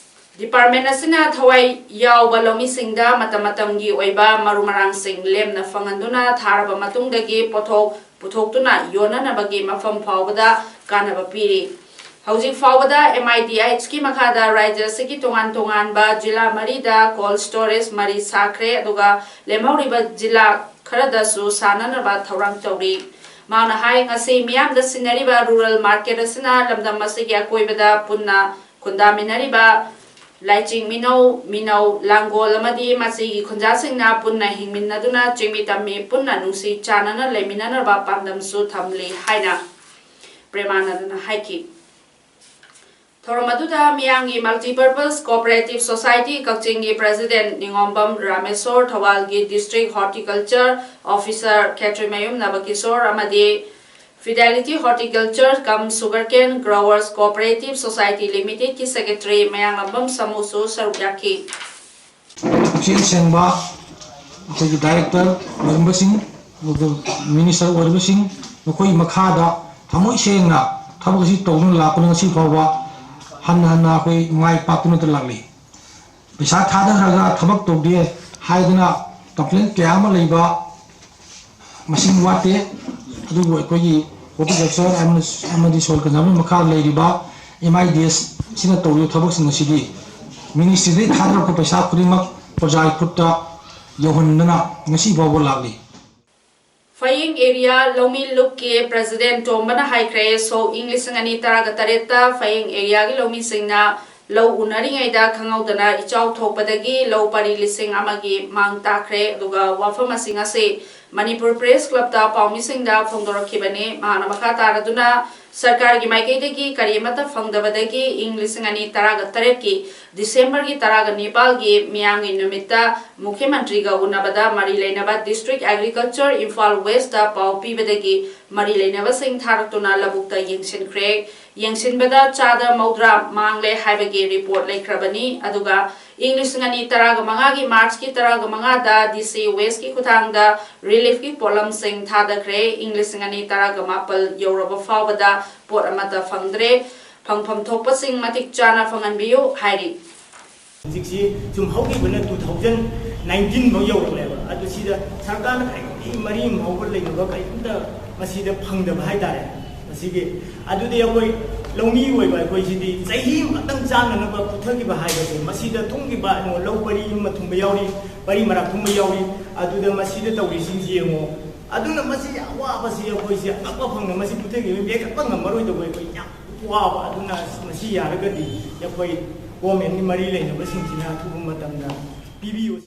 Department ꯑꯁꯤꯅ ꯊꯋꯥꯏ ꯌꯥꯎꯕ ꯂꯧꯃꯤꯁꯤꯡꯗ ꯃꯇꯝ ꯃꯇꯝꯒꯤ ꯑꯣꯏꯕ ꯃꯔꯨ ꯃꯔꯥꯡꯁꯤꯡ ꯂꯦꯝꯅ ꯐꯪꯍꯟꯗꯨꯅ ꯊꯥꯔꯕ ꯃꯇꯨꯡꯗꯒꯤ ꯄꯣꯠꯊꯣꯛ ꯄꯨꯊꯣꯛꯇꯨꯅ ꯌꯣꯟꯅꯅꯕꯒꯤ ꯃꯐꯝ ꯐꯥꯎꯕꯗ ꯀꯥꯟꯅꯕ ꯄꯤꯔꯤ꯫ ꯍꯧꯖꯤꯛ ꯐꯥꯎꯕꯗ M I D H ꯀꯤ ꯃꯈꯥꯗ ꯔꯥꯖ꯭ꯌ ꯑꯁꯤꯒꯤ ꯇꯣꯉꯥꯟ ꯇꯣꯉꯥꯟꯕ ꯖꯤꯂꯥ ꯃꯔꯤꯗ cold storage ꯃꯔꯤ ꯁꯥꯈ꯭ꯔꯦ, ꯑꯗꯨꯒ ꯂꯦꯝꯍꯧꯔꯤꯕ ꯖꯤꯂꯥ ꯈꯔꯗꯁꯨ ꯁꯥꯅꯅꯕ ꯊꯧꯔꯥꯡ ꯇꯧꯔꯤ꯫ ꯃꯍꯥꯛꯅ ꯍꯥꯏ, ꯉꯁꯤ ꯃꯤꯌꯥꯝꯗ ꯁꯤꯟꯅꯔꯤꯕ Rural Market ꯑꯁꯤꯅ ꯂꯝꯗꯝ ꯑꯁꯤꯒꯤ ꯑꯀꯣꯏꯕꯗ ꯄꯨꯟꯅ ꯈꯨꯟꯗꯥꯃꯤꯟꯅꯔꯤꯕ ꯂꯥꯏꯆꯤꯡ ꯃꯤꯅꯧ, ꯃꯤꯅꯧ, ꯂꯥꯡꯒꯣꯜ ꯑꯃꯗꯤ ꯃꯁꯤꯒꯤ ꯈꯨꯟꯖꯥꯁꯤꯡꯅ ꯄꯨꯟꯅ ꯍꯤꯡꯃꯤꯟꯅꯗꯨꯅ ꯆꯤꯡꯃꯤ ꯇꯝꯃꯤ ꯄꯨꯟꯅ ꯅꯨꯡꯁꯤ ꯆꯥꯟꯅꯅ ꯂꯩꯃꯤꯟꯅꯅꯕ ꯄꯥꯟꯗꯝꯁꯨ ꯊꯝꯂꯤ ꯍꯥꯏꯅ ꯄ꯭ꯔꯦꯃꯥꯅꯟꯗꯅ ꯍꯥꯏꯈꯤ꯫ ꯊꯧꯔꯝ ꯑꯗꯨꯗ ꯃꯤꯌꯥꯝꯒꯤ Multipurpose Cooperative Society ꯀꯛꯆꯤꯡꯒꯤ President ꯅꯤꯉꯣꯝꯕꯝ Rameshwor, ꯊꯧꯕꯥꯜꯒꯤ District Horticulture Officer ꯈꯦꯇ꯭ꯔꯤꯃꯌꯨꯝ ꯅꯕꯀꯤꯁꯣꯔ ꯑꯃꯗꯤ Fidelity Horticulture cum Sugarcane Growers Cooperative Society Limited ꯀꯤ Secretary ꯃꯌꯥꯡꯂꯝꯕꯝ ꯁꯃꯨꯁꯨ ꯁꯔꯨꯛ ꯌꯥꯈꯤ꯫ ꯄꯨꯛꯆꯦꯜ ꯁꯦꯡꯕ ꯑꯩꯈꯣꯏꯒꯤ Director ꯑꯣꯏꯔꯝꯕꯁꯤꯡ, ꯑꯗꯨꯒ Minister ꯑꯣꯏꯔꯤꯕꯁꯤꯡ, ꯃꯈꯣꯏ ꯃꯈꯥꯗ ꯊꯃꯣꯏ ꯁꯦꯡꯅ ꯊꯕꯛ ꯑꯁꯤ ꯇꯧꯗꯨꯅ ꯂꯥꯛꯄꯅ ꯉꯁꯤ ꯐꯥꯎꯕ ꯍꯟꯅ ꯍꯟꯅ ꯑꯩꯈꯣꯏ ꯃꯥꯏ ꯄꯥꯛꯇꯨꯅꯇ ꯂꯥꯛꯂꯤ꯫ ꯄꯩꯁꯥ ꯊꯥꯗꯈ꯭ꯔꯒ ꯊꯕꯛ ꯇꯧꯗꯦ ꯍꯥꯏꯗꯅ complain ꯀꯌꯥ ꯑꯃ ꯂꯩꯕ ꯃꯁꯤꯡ ꯋꯥꯠꯇꯦ꯫ ꯑꯗꯨꯕꯨ ꯑꯩꯈꯣꯏꯒꯤ Horticulture ꯑꯃꯗꯤ Soil Conservation ꯃꯈꯥ ꯂꯩꯔꯤꯕ M I D S ꯁꯤꯅ ꯇꯧꯔꯤꯕ ꯊꯕꯛꯁꯤꯡ ꯑꯁꯤꯗꯤ Ministry ꯗꯒꯤ ꯊꯥꯗꯔꯛꯄ ꯄꯩꯁꯥ ꯈꯨꯗꯤꯡꯃꯛ ꯄ꯭ꯔꯖꯥꯒꯤ ꯈꯨꯠꯇ ꯌꯧꯍꯟꯗꯅ ꯉꯁꯤ ꯐꯥꯎꯕ ꯂꯥꯛꯂꯤ꯫ ꯐꯌꯦꯡ Area ꯂꯧꯃꯤ ꯂꯨꯞꯀꯤ President ꯇꯣꯝꯕꯅ ꯍꯥꯏꯈ꯭ꯔꯦ, ꯁꯣꯛ ꯏꯪ ꯂꯤꯁꯤꯡ ꯑꯅꯤ ꯇꯔꯥꯒ ꯇꯔꯦꯠꯇ ꯐꯌꯦꯡ area ꯒꯤ ꯂꯧꯃꯤꯁꯤꯡꯅ ꯂꯧ ꯎꯅꯔꯤꯉꯩꯗ ꯈꯪꯍꯧꯗꯅ ꯏꯆꯥꯎ ꯊꯣꯛꯄꯗꯒꯤ ꯂꯧ ꯄꯔꯤ ꯂꯤꯁꯤꯡ ꯑꯃꯒꯤ ꯃꯥꯡ ꯇꯥꯛꯈ꯭ꯔꯦ꯫ ꯑꯗꯨꯒ ꯋꯥꯐꯝ ꯑꯁꯤꯡ ꯑꯁꯤ Manipur Press Club ꯇ ꯄꯥꯎꯃꯤꯁꯤꯡꯗ ꯐꯣꯡꯗꯣꯔꯛꯈꯤꯕꯅꯤ꯫ ꯃꯍꯥꯛꯅ ꯃꯈꯥ ꯇꯥꯔꯗꯨꯅ, ꯁꯔꯀꯥꯔꯒꯤ ꯃꯥꯏꯀꯩꯗꯒꯤ ꯀꯔꯤ ꯑꯃꯠꯇ ꯐꯪꯗꯕꯗꯒꯤ ꯏꯪ ꯂꯤꯁꯤꯡ ꯑꯅꯤ ꯇꯔꯥꯒ ꯇꯔꯦꯠꯀꯤ December ꯒꯤ ꯇꯔꯥꯒ ꯅꯤꯄꯥꯜꯒꯤ ꯃꯤꯌꯥꯝꯒꯤ ꯅꯨꯃꯤꯠꯇ ꯃꯨꯈ꯭ꯌ ꯃꯟꯇ꯭ꯔꯤꯒ ꯎꯅꯕꯗ ꯃꯔꯤ ꯂꯩꯅꯕ District Agriculture Imphal West ꯇ ꯄꯥꯎ ꯄꯤꯕꯗꯒꯤ ꯃꯔꯤ ꯂꯩꯅꯕꯁꯤꯡ ꯊꯥꯔꯛꯇꯨꯅ ꯂꯧꯕꯨꯛꯇ ꯌꯦꯡꯁꯤꯟꯈ꯭ꯔꯦ꯫ ꯌꯦꯡꯁꯤꯟꯕꯗ ꯆꯥꯗ ꯃꯧꯗ꯭ꯔꯥ ꯃꯥꯡꯂꯦ ꯍꯥꯏꯕꯒꯤ report ꯂꯩꯈ꯭ꯔꯕꯅꯤ꯫ ꯑꯗꯨꯒ ꯏꯪ ꯂꯤꯁꯤꯡ ꯑꯅꯤ ꯇꯔꯥꯒ ꯃꯉꯥꯒꯤ March ꯀꯤ ꯇꯔꯥꯒ ꯃꯉꯥꯗ D C West ꯀꯤ ꯈꯨꯠꯊꯥꯡꯗ relief ꯀꯤ ꯄꯣꯠꯂꯝꯁꯤꯡ ꯊꯥꯗꯈ꯭ꯔꯦ꯫ ꯏꯪ ꯂꯤꯁꯤꯡ ꯑꯅꯤ ꯇꯔꯥꯒ ꯃꯥꯄꯜ ꯌꯧꯔꯕ ꯐꯥꯎꯕꯗ ꯄꯣꯠ ꯑꯃꯠꯇ ꯐꯪꯗ꯭ꯔꯦ꯫ ꯐꯪꯐꯝ ꯊꯣꯛꯄꯁꯤꯡ ꯃꯇꯤꯛ ꯆꯥꯅ ꯐꯪꯍꯟꯕꯤꯌꯨ ꯍꯥꯏꯔꯤ꯫ ꯍꯧꯖꯤꯛꯁꯤ ꯁꯨꯝ ꯍꯧꯈꯤꯕꯅ two thousand nineteen ꯐꯥꯎ ꯌꯧꯔꯛꯂꯦꯕ꯫ ꯑꯗꯨ ꯁꯤꯗ ꯁꯔꯀꯥꯔꯅ ꯀꯔꯤꯒꯨꯝꯕ ꯃꯔꯤ ꯑꯃ ꯐꯥꯎꯕ ꯂꯩꯅꯕ ꯀꯔꯤꯝꯇ ꯃꯁꯤꯗ ꯐꯪꯗꯕ ꯍꯥꯏꯇꯥꯔꯦ꯫ ꯃꯁꯤꯒꯤ ꯑꯗꯨꯗꯤ ꯑꯩꯈꯣꯏ ꯂꯧꯃꯤ ꯑꯣꯏꯕ ꯑꯩꯈꯣꯏꯁꯤꯗꯤ ꯆꯍꯤ ꯑꯃꯈꯛꯇꯪ ꯆꯥꯅꯅꯕ ꯄꯨꯊꯈꯤꯕ ꯍꯥꯏꯕꯁꯦ, ꯃꯁꯤꯗ ꯊꯨꯝꯈꯤꯕ, ꯌꯦꯡꯉꯣ, ꯂꯧ ꯄꯔꯤ ꯑꯃ ꯊꯨꯝꯕ ꯌꯥꯎꯔꯤ, ꯄꯔꯤ ꯃꯔꯥꯛ ꯊꯨꯝꯕ ꯌꯥꯎꯔꯤ꯫ ꯑꯗꯨꯗ ꯃꯁꯤꯗ ꯇꯧꯔꯤꯁꯤꯡꯁꯤ ꯌꯦꯡꯉꯣ꯫ ꯑꯗꯨꯅ ꯃꯁꯤ ꯑꯋꯥꯕꯁꯤ ꯑꯩꯈꯣꯏꯁꯦ ꯑꯉꯛꯄ ꯐꯪꯅ ꯃꯁꯤ ꯄꯨꯊꯈꯤꯕ ꯃꯦꯟꯈꯠꯄ ꯉꯝꯃꯔꯣꯏꯗꯧꯕ ꯑꯩꯈꯣꯏ ꯌꯥꯝ ꯋꯥꯕ꯫ ꯑꯗꯨꯅ ꯃꯁꯤ ꯌꯥꯔꯒꯗꯤ ꯑꯩꯈꯣꯏ government ꯀꯤ ꯃꯔꯤ ꯂꯩꯅꯕꯁꯤꯡꯁꯤꯅ ꯑꯊꯨꯕ ꯃꯇꯝꯗ ꯄꯤꯕꯤꯌꯨ꯫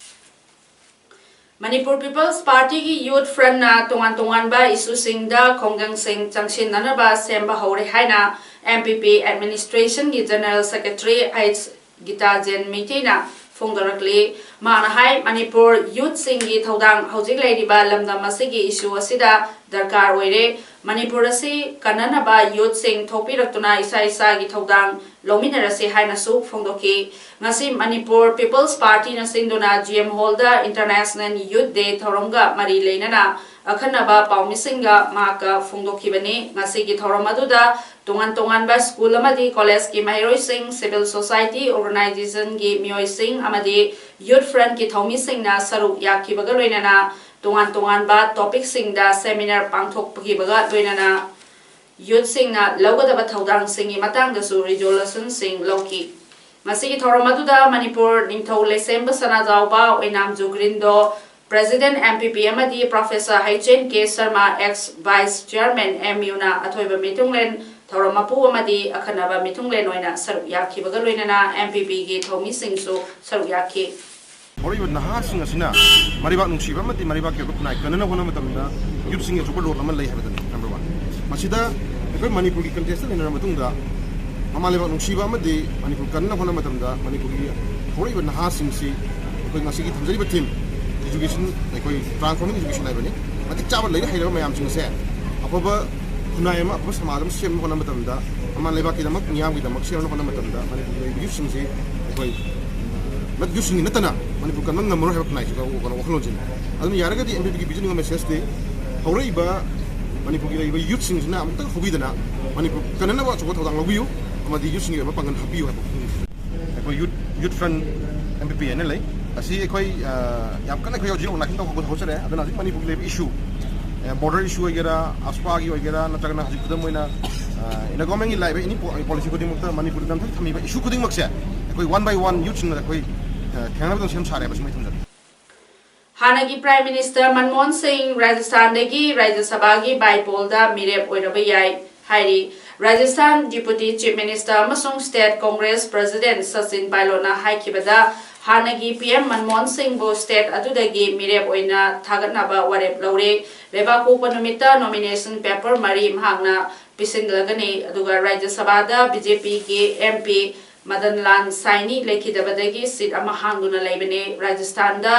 Manipur People's Party ꯒꯤ Youth Front ꯅ ꯇꯣꯉꯥꯟ ꯇꯣꯉꯥꯟꯕ issue ꯁꯤꯡꯗ ꯈꯣꯡꯖꯪꯁꯤꯡ ꯆꯪꯁꯤꯟꯅꯅꯕ ꯁꯦꯝꯕ ꯍꯧꯔꯦ ꯍꯥꯏꯅ M P P Administration ꯒꯤ General Secretary H ꯒꯤꯇꯥꯖꯦꯟ ꯃꯩꯇꯩꯅ ꯐꯣꯡꯗꯣꯔꯛꯂꯤ꯫ ꯃꯍꯥꯛꯅ ꯍꯥꯏ, ꯃꯅꯤꯄꯨꯔ youth ꯁꯤꯡꯒꯤ ꯊꯧꯗꯥꯡ ꯍꯧꯖꯤꯛ ꯂꯩꯔꯤꯕ ꯂꯝꯗꯝ ꯑꯁꯤꯒꯤ issue ꯑꯁꯤꯗ ꯗꯔꯀꯥꯔ ꯑꯣꯏꯔꯦ꯫ ꯃꯅꯤꯄꯨꯔ ꯑꯁꯤ ꯀꯟꯅꯅꯕ youth ꯁꯤꯡ ꯊꯣꯛꯄꯤꯔꯛꯇꯨꯅ ꯏꯁꯥ ꯏꯁꯥꯒꯤ ꯊꯧꯗꯥꯡ ꯂꯧꯃꯤꯟꯅꯔꯁꯤ ꯍꯥꯏꯅꯁꯨ ꯐꯣꯡꯗꯣꯛꯈꯤ꯫ ꯉꯁꯤ ꯃꯅꯤꯄꯨꯔ People's Party ꯅ ꯁꯤꯟꯗꯨꯅ G M Hall ꯗ International Youth Day ꯊꯧꯔꯝꯒ ꯃꯔꯤ ꯂꯩꯅꯅ ꯑꯈꯟꯅꯕ ꯄꯥꯎꯃꯤꯁꯤꯡꯒ ꯃꯍꯥꯛꯀ ꯐꯣꯡꯗꯣꯛꯈꯤꯕꯅꯤ꯫ ꯉꯁꯤꯒꯤ ꯊꯧꯔꯝ ꯑꯗꯨꯗ ꯇꯣꯉꯥꯟ ꯇꯣꯉꯥꯟꯕ school ꯑꯃꯗꯤ college ꯀꯤ ꯃꯍꯩꯔꯣꯏꯁꯤꯡ, civil society organization ꯒꯤ ꯃꯤꯑꯣꯏꯁꯤꯡ ꯑꯃꯗꯤ youth front ꯀꯤ ꯊꯧꯃꯤꯁꯤꯡꯅ ꯁꯔꯨꯛ ꯌꯥꯈꯤꯕꯒ ꯂꯣꯏꯅꯅ ꯇꯣꯉꯥꯟ ꯇꯣꯉꯥꯟꯕ topic ꯁꯤꯡꯗ seminar ꯄꯥꯡꯊꯣꯛꯈꯤꯕꯒ ꯂꯣꯏꯅꯅ youth ꯁꯤꯡꯅ ꯂꯧꯒꯗꯕ ꯊꯧꯗꯥꯡꯁꯤꯡꯒꯤ ꯃꯇꯥꯡꯗꯁꯨ resolution ꯁꯤꯡ ꯂꯧꯈꯤ꯫ ꯃꯁꯤꯒꯤ ꯊꯧꯔꯝ ꯑꯗꯨꯗ ꯃꯅꯤꯄꯨꯔ ꯅꯤꯡꯊꯧ ꯂꯩꯁꯦꯝꯕ ꯁꯅꯥꯖꯥꯎꯕ ꯑꯣꯏꯅꯥꯝ ꯖꯨꯒ꯭ꯔꯤꯟꯗꯣ, President M P P ꯑꯃꯗꯤ Professor H N K Sharma, ex Vice Chairman M U ꯅ ꯑꯊꯣꯏꯕ ꯃꯤꯊꯨꯡꯂꯦꯟ ꯊꯧꯔꯝ ꯃꯄꯨ ꯑꯃꯗꯤ ꯑꯈꯟꯅꯕ ꯃꯤꯊꯨꯡꯂꯦꯟ ꯑꯣꯏꯅ ꯁꯔꯨꯛ ꯌꯥꯈꯤꯕꯒ ꯂꯣꯏꯅꯅ M P P ꯒꯤ ꯊꯧꯃꯤꯁꯤꯡꯁꯨ ꯁꯔꯨꯛ ꯌꯥꯈꯤ꯫ ꯍꯧꯔꯛꯏꯕ ꯅꯍꯥꯁꯤꯡ ꯑꯁꯤꯅ ꯃꯔꯩꯕꯥꯛ ꯅꯨꯡꯁꯤꯕ ꯑꯃꯗꯤ ꯃꯔꯩꯕꯥꯛꯀꯤ ꯑꯣꯏꯕ ꯈꯨꯟꯅꯥꯏ ꯀꯟꯅꯅꯕ ꯍꯣꯠꯅꯕ ꯃꯇꯝꯗ youth ꯁꯤꯡꯒꯤ ꯑꯆꯧꯕ role ꯑꯃ ꯂꯩ ꯍꯥꯏꯕꯗꯨꯅꯤ, number one꯫ ꯃꯁꯤꯗ ꯑꯩꯈꯣꯏ ꯃꯅꯤꯄꯨꯔꯒꯤ context ꯂꯩꯅꯔꯕ ꯃꯇꯨꯡꯗ ꯃꯃꯥ ꯂꯩꯕꯥꯛ ꯅꯨꯡꯁꯤꯕ ꯑꯃꯗꯤ ꯃꯅꯤꯄꯨꯔ ꯀꯟꯅꯅꯕ ꯍꯣꯠꯅꯕ ꯃꯇꯝꯗ ꯃꯅꯤꯄꯨꯔꯒꯤ ꯍꯧꯔꯛꯏꯕ ꯅꯍꯥꯁꯤꯡꯁꯤ ꯑꯩꯈꯣꯏ ꯉꯁꯤꯒꯤ ꯊꯝꯖꯔꯤꯕ theme education, ꯑꯩꯈꯣꯏ transforming education ꯍꯥꯏꯕꯅꯤ꯫ ꯃꯇꯤꯛ ꯆꯥꯕ ꯂꯥꯏꯔꯤꯛ ꯍꯩꯔꯕ ꯃꯌꯥꯝꯁꯤꯡ ꯑꯁꯦ ꯑꯐꯕ ꯈꯨꯟꯅꯥꯏ ꯑꯃ, ꯑꯐꯕ ꯁꯃꯥꯖ ꯑꯃ ꯁꯦꯝꯅꯕ ꯍꯣꯠꯅꯕ ꯃꯇꯝꯗ, ꯃꯃꯥ ꯂꯩꯕꯥꯛꯀꯤꯗꯃꯛ, ꯃꯤꯌꯥꯝꯒꯤꯗꯃꯛ ꯁꯦꯝꯅꯕ ꯍꯣꯠꯅꯕ ꯃꯇꯝꯗ ꯃꯅꯤꯄꯨꯔꯒꯤ ꯂꯩꯔꯤꯕ youth ꯁꯤꯡꯁꯤ ꯑꯩꯈꯣꯏ ꯃꯠ youth ꯁꯤꯡꯒꯤ ꯅꯠꯇꯅ ꯃꯅꯤꯄꯨꯔ ꯀꯟꯕ ꯉꯝꯃꯔꯣꯏ ꯍꯥꯏꯕ ꯈꯨꯟꯅꯥꯏꯁꯤꯒ ꯀꯩꯅꯣ ꯋꯥꯈꯜꯂꯣꯟꯁꯤꯅꯤ꯫ ꯑꯗꯨꯅ ꯌꯥꯔꯒꯗꯤ M P P ꯒꯤ ꯄꯤꯖꯅꯤꯡꯕ message ꯇꯤ ꯍꯧꯔꯛꯏꯕ ꯃꯅꯤꯄꯨꯔꯒꯤ ꯂꯩꯔꯤꯕ youth ꯁꯤꯡꯁꯤꯅ ꯑꯃꯨꯛꯇꯪ ꯍꯧꯕꯤꯗꯅ ꯃꯅꯤꯄꯨꯔ ꯀꯟꯅꯅꯕ ꯑꯆꯧꯕ ꯊꯧꯗꯥꯡ ꯂꯧꯕꯤꯌꯨ ꯑꯃꯗꯤ youth ꯁꯤꯡꯒꯤ ꯑꯣꯏꯕ ꯄꯥꯡꯒꯜ ꯍꯥꯞꯄꯤꯌꯨ ꯍꯥꯏꯕ ꯋꯥꯐꯝꯅꯤ꯫ ꯑꯩꯈꯣꯏ youth, youth front M P P ꯍꯥꯏꯅ ꯂꯩ꯫ ꯑꯁꯤ ꯑꯩꯈꯣꯏ, ꯑ, ꯌꯥꯝ ꯀꯟꯅ ꯑꯩꯈꯣꯏ ꯍꯧꯖꯤꯛ organization ꯇꯧꯕ ꯍꯧꯖꯔꯦ꯫ ꯑꯗꯨꯅ ꯍꯧꯖꯤꯛ ꯃꯅꯤꯄꯨꯔꯒꯤ ꯂꯩꯔꯤꯕ issue, ꯑ, border issue ꯑꯣꯏꯒꯦꯔꯥ, AFSPA ꯒꯤ ꯑꯣꯏꯒꯦꯔꯥ, ꯅꯠꯇ꯭ꯔꯒꯅ ꯍꯧꯖꯤꯛ ꯈꯨꯗꯝ ꯑꯣꯏꯅ, ꯑ, inner government ꯀꯤ ꯂꯥꯛꯏꯕ any po-, policy ꯈꯨꯗꯤꯡꯃꯛꯇ ꯃꯅꯤꯄꯨꯔꯗ ꯅꯝꯊꯛ ꯊꯝꯃꯤꯕ issue ꯈꯨꯗꯤꯡꯃꯛꯁꯦ ꯑꯩꯈꯣꯏ one by one youth ꯁꯤꯡꯅ ꯑꯩꯈꯣꯏ, ꯑ, ꯊꯦꯡꯅꯕꯗ ꯁꯦꯝ ꯁꯥꯔꯦ ꯍꯥꯏꯕꯁꯤ ꯃꯩ ꯊꯝꯖꯒꯦ꯫ ꯍꯥꯟꯅꯒꯤ Prime Minister ꯃꯟꯃꯣꯍꯟ ꯁꯤꯡ ꯔꯥꯖꯁꯊꯥꯟꯗꯒꯤ ꯔꯥꯖ꯭ꯌ ꯁꯚꯥꯒꯤ by poll ꯗ ꯃꯤꯔꯦꯞ ꯑꯣꯏꯔꯕ ꯌꯥꯏ ꯍꯥꯏꯔꯤ꯫ ꯔꯥꯖꯁꯊꯥꯟ Deputy Chief Minister ꯑꯃꯁꯨꯡ State Congress President ꯁꯆꯤꯟ ꯄꯥꯏꯂꯣꯠꯅ ꯍꯥꯏꯈꯤꯕꯗ, ꯍꯥꯟꯅꯒꯤ ꯄꯤ ꯑꯦꯝ ꯃꯟꯃꯣꯍꯟ ꯁꯤꯡꯕꯨ state ꯑꯗꯨꯗꯒꯤ ꯃꯤꯔꯦꯞ ꯑꯣꯏꯅ ꯊꯥꯒꯠꯅꯕ ꯋꯥꯔꯦꯞ ꯂꯧꯔꯦ꯫ ꯂꯩꯕꯥꯛꯄꯣꯛꯄ ꯅꯨꯃꯤꯠꯇ nomination paper ꯃꯔꯤ ꯃꯍꯥꯛꯅ ꯄꯤꯁꯤꯟꯂꯒꯅꯤ꯫ ꯑꯗꯨꯒ ꯔꯥꯖ꯭ꯌ ꯁꯚꯥꯗ ꯕꯤ ꯖꯦ ꯄꯤꯒꯤ ꯑꯦꯝ ꯄꯤ ꯃꯗꯟ ꯂꯥꯜ ꯁꯥꯏꯅꯤ ꯂꯩꯈꯤꯗꯕꯗꯒꯤ seat ꯑꯃ ꯍꯥꯡꯗꯨꯅ ꯂꯩꯕꯅꯤ꯫ ꯔꯥꯖꯁꯊꯥꯟꯗ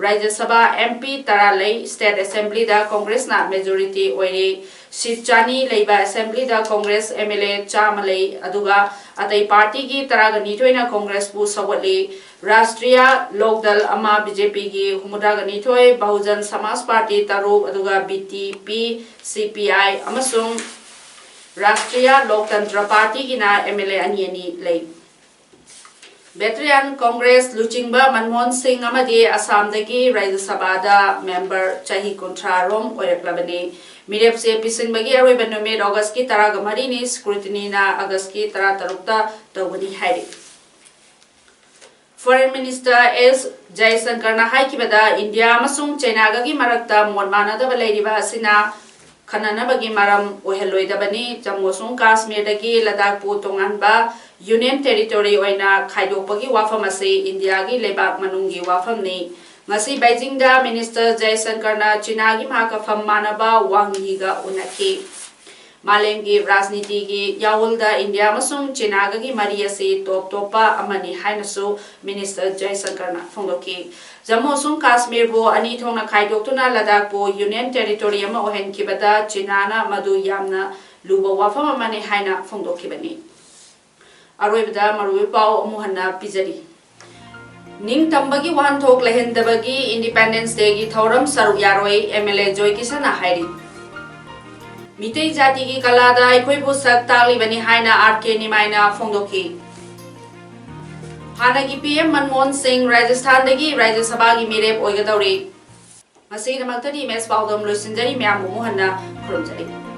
ꯔꯥꯖ꯭ꯌ ꯁꯚꯥ ꯑꯦꯝ ꯄꯤ ꯇꯔꯥ ꯂꯩ꯫ State Assemblyꯗ Congressꯅ majority ꯑꯣꯏꯔꯤ꯫ Seat ꯆꯥꯅꯤ ꯂꯩꯕ Assemblyꯗ Congress M L A ꯆꯥꯝꯃ ꯂꯩ, ꯑꯗꯨꯒ ꯑꯇꯩ partyꯒꯤ ꯇꯔꯥꯒ ꯅꯤꯊꯣꯏꯅ Congressꯄꯨ ꯁꯧꯒꯠꯂꯤ꯫ ꯔꯥꯁꯇ꯭ꯔꯤꯌꯥ ꯂꯣꯛꯗꯜ ꯑꯃ, ꯕꯤ ꯖꯦ ꯄꯤꯒꯤ ꯍꯨꯝꯐꯨꯇꯔꯥꯒ ꯅꯤꯊꯣꯏ, ꯕꯍꯨꯖꯟ ꯁꯃꯥꯖ ꯄꯥꯔꯇꯤ ꯇꯔꯨꯛ, ꯑꯗꯨꯒ ꯕꯤ ꯇꯤ ꯄꯤ, ꯁꯤ ꯄꯤ ꯑꯥꯏ ꯑꯃꯁꯨꯡ ꯔꯥꯁꯇ꯭ꯔꯤꯌꯥ ꯂꯣꯛꯇꯟꯇ꯭ꯔ ꯄꯥꯔꯇꯤꯒꯤꯅ ꯑꯦꯝ ꯑꯦꯜ ꯑꯦ ꯑꯅꯤ ꯑꯅꯤ ꯂꯩ꯫ ꯚꯦꯇꯔꯥꯟ ꯀꯣꯡꯒ꯭ꯔꯦꯁ ꯂꯨꯆꯤꯡꯕ ꯃꯟꯃꯣꯍꯟ ꯁꯤꯡ ꯑꯃꯗꯤ ꯑꯁꯥꯝꯗꯒꯤ ꯔꯥꯖ꯭ꯌ ꯁꯚꯥꯗ ꯃꯦꯝꯕꯔ ꯆꯍꯤ ꯀꯨꯟꯊ꯭ꯔꯥ ꯔꯣꯝ ꯑꯣꯏꯔꯛꯂꯕꯅꯤ꯫ ꯃꯤꯔꯦꯞꯁꯦ ꯄꯤꯁꯤꯟꯕꯒꯤ ꯑꯔꯣꯏꯕ ꯅꯨꯃꯤꯠ ꯑꯣꯒꯁꯀꯤ ꯇꯔꯥꯒ ꯃꯔꯤꯅꯤ, scrutinyꯅ ꯑꯣꯒꯁꯀꯤ ꯇꯔꯥꯇꯔꯨꯛꯇ ꯇꯧꯒꯅꯤ ꯍꯥꯏꯔꯤ꯫ Foreign Minister ꯑꯦꯁ ꯖꯌꯁꯪꯀꯔꯅ ꯍꯥꯏꯈꯤꯕꯗ, ꯏꯟꯗꯤꯌꯥ ꯑꯃꯁꯨꯡ ꯆꯩꯅꯥꯒꯒꯤ ꯃꯔꯛꯇ ꯃꯣꯠ ꯃꯥꯟꯅꯗꯕ ꯂꯩꯔꯤꯕ ꯑꯁꯤꯅ ꯈꯟꯅꯅꯕꯒꯤ ꯃꯔꯝ ꯑꯣꯏꯍꯜꯂꯣꯏꯗꯕꯅꯤ꯫ ꯖꯝꯃꯨ ꯑꯃꯁꯨꯡ ꯀꯥꯁꯃꯤꯔꯗꯒꯤ ꯂꯗꯥꯈꯄꯨ ꯇꯣꯉꯥꯟꯕ Union Territory ꯑꯣꯏꯅ ꯈꯥꯏꯗꯣꯛꯄꯒꯤ ꯋꯥꯐꯝ ꯑꯁꯤ ꯏꯟꯗꯤꯌꯥꯒꯤ ꯂꯩꯕꯥꯛ ꯃꯅꯨꯡꯒꯤ ꯋꯥꯐꯝꯅꯤ꯫ ꯉꯁꯤ ꯕꯩꯖꯤꯡꯗ Minister ꯖꯌꯁꯪꯀꯔꯅ ꯆꯤꯅꯥꯒꯤ ꯃꯍꯥꯛꯀ ꯐꯝ ꯃꯥꯟꯅꯕ ꯋꯥꯡ ꯌꯤꯒ ꯎꯅꯈꯤ꯫ ꯃꯥꯂꯦꯝꯒꯤ ꯔꯥꯖꯅꯤꯇꯤꯒꯤ ꯌꯥꯑꯣꯜꯗ ꯏꯟꯗꯤꯌꯥ ꯑꯃꯁꯨꯡ ꯆꯤꯅꯥꯒꯒꯤ ꯃꯔꯤ ꯑꯁꯤ ꯇꯣꯞ ꯇꯣꯞꯄ ꯑꯃꯅꯤ ꯍꯥꯏꯅꯁꯨ Minister ꯖꯌꯁꯪꯀꯔꯅ ꯐꯣꯡꯗꯣꯛꯈꯤ꯫ ꯖꯝꯃꯨ ꯑꯃꯁꯨꯡ ꯀꯥꯁꯃꯤꯔꯕꯨ ꯑꯅꯤ ꯊꯣꯛꯅ ꯈꯥꯏꯗꯣꯛꯇꯨꯅ ꯂꯗꯥꯈꯄꯨ Union Territory ꯑꯃ ꯑꯣꯏꯍꯟꯈꯤꯕꯗ ꯆꯤꯅꯥꯅ ꯃꯗꯨ ꯌꯥꯝꯅ ꯂꯨꯕ ꯋꯥꯐꯝ ꯑꯃꯅꯤ ꯍꯥꯏꯅ ꯐꯣꯡꯗꯣꯛꯈꯤꯕꯅꯤ꯫ ꯑꯔꯣꯏꯕꯗ ꯃꯔꯨꯑꯣꯏꯕ ꯄꯥꯎ ꯑꯃꯨꯛ ꯍꯟꯅ ꯄꯤꯖꯔꯤ꯫ ꯅꯤꯡꯇꯝꯕꯒꯤ ꯋꯥꯍꯟꯊꯣꯛ ꯂꯩꯍꯟꯗꯕꯒꯤ Independence Dayꯒꯤ ꯊꯧꯔꯝ ꯁꯔꯨꯛ ꯌꯥꯔꯣꯏ, ꯑꯦꯝ ꯑꯦꯜ ꯑꯦ ꯖꯣꯏ ꯀꯤꯁꯟꯅ ꯍꯥꯏꯔꯤ꯫ ꯃꯤꯇꯩ ꯖꯥꯇꯤꯒꯤ ꯀꯂꯥꯗ ꯑꯩꯈꯣꯏꯕꯨ ꯁꯛ ꯇꯥꯛꯂꯤꯕꯅꯤ ꯍꯥꯏꯅ ꯑꯥꯔ ꯀꯦ ꯅꯤꯃꯥꯏꯅ ꯐꯣꯡꯗꯣꯛꯈꯤ꯫ ꯍꯥꯟꯅꯒꯤ ꯄꯤ ꯑꯦꯝ ꯃꯟꯃꯣꯍꯟ ꯁꯤꯡ ꯔꯥꯖꯁꯊꯥꯟꯗꯒꯤ ꯔꯥꯖ꯭ꯌ ꯁꯚꯥꯒꯤ ꯃꯤꯔꯦꯞ ꯑꯣꯏꯒꯗꯧꯔꯤ꯫ ꯉꯁꯤꯒꯤꯗꯃꯛꯇꯗꯤ ꯏꯃꯦꯖ ꯄꯥꯎꯗꯝ ꯂꯣꯏꯁꯤꯟꯖꯔꯤ꯫ ꯃꯌꯥꯝꯕꯨ ꯑꯃꯨꯛ ꯍꯟꯅ ꯈꯨꯔꯨꯝꯖꯔꯤ꯫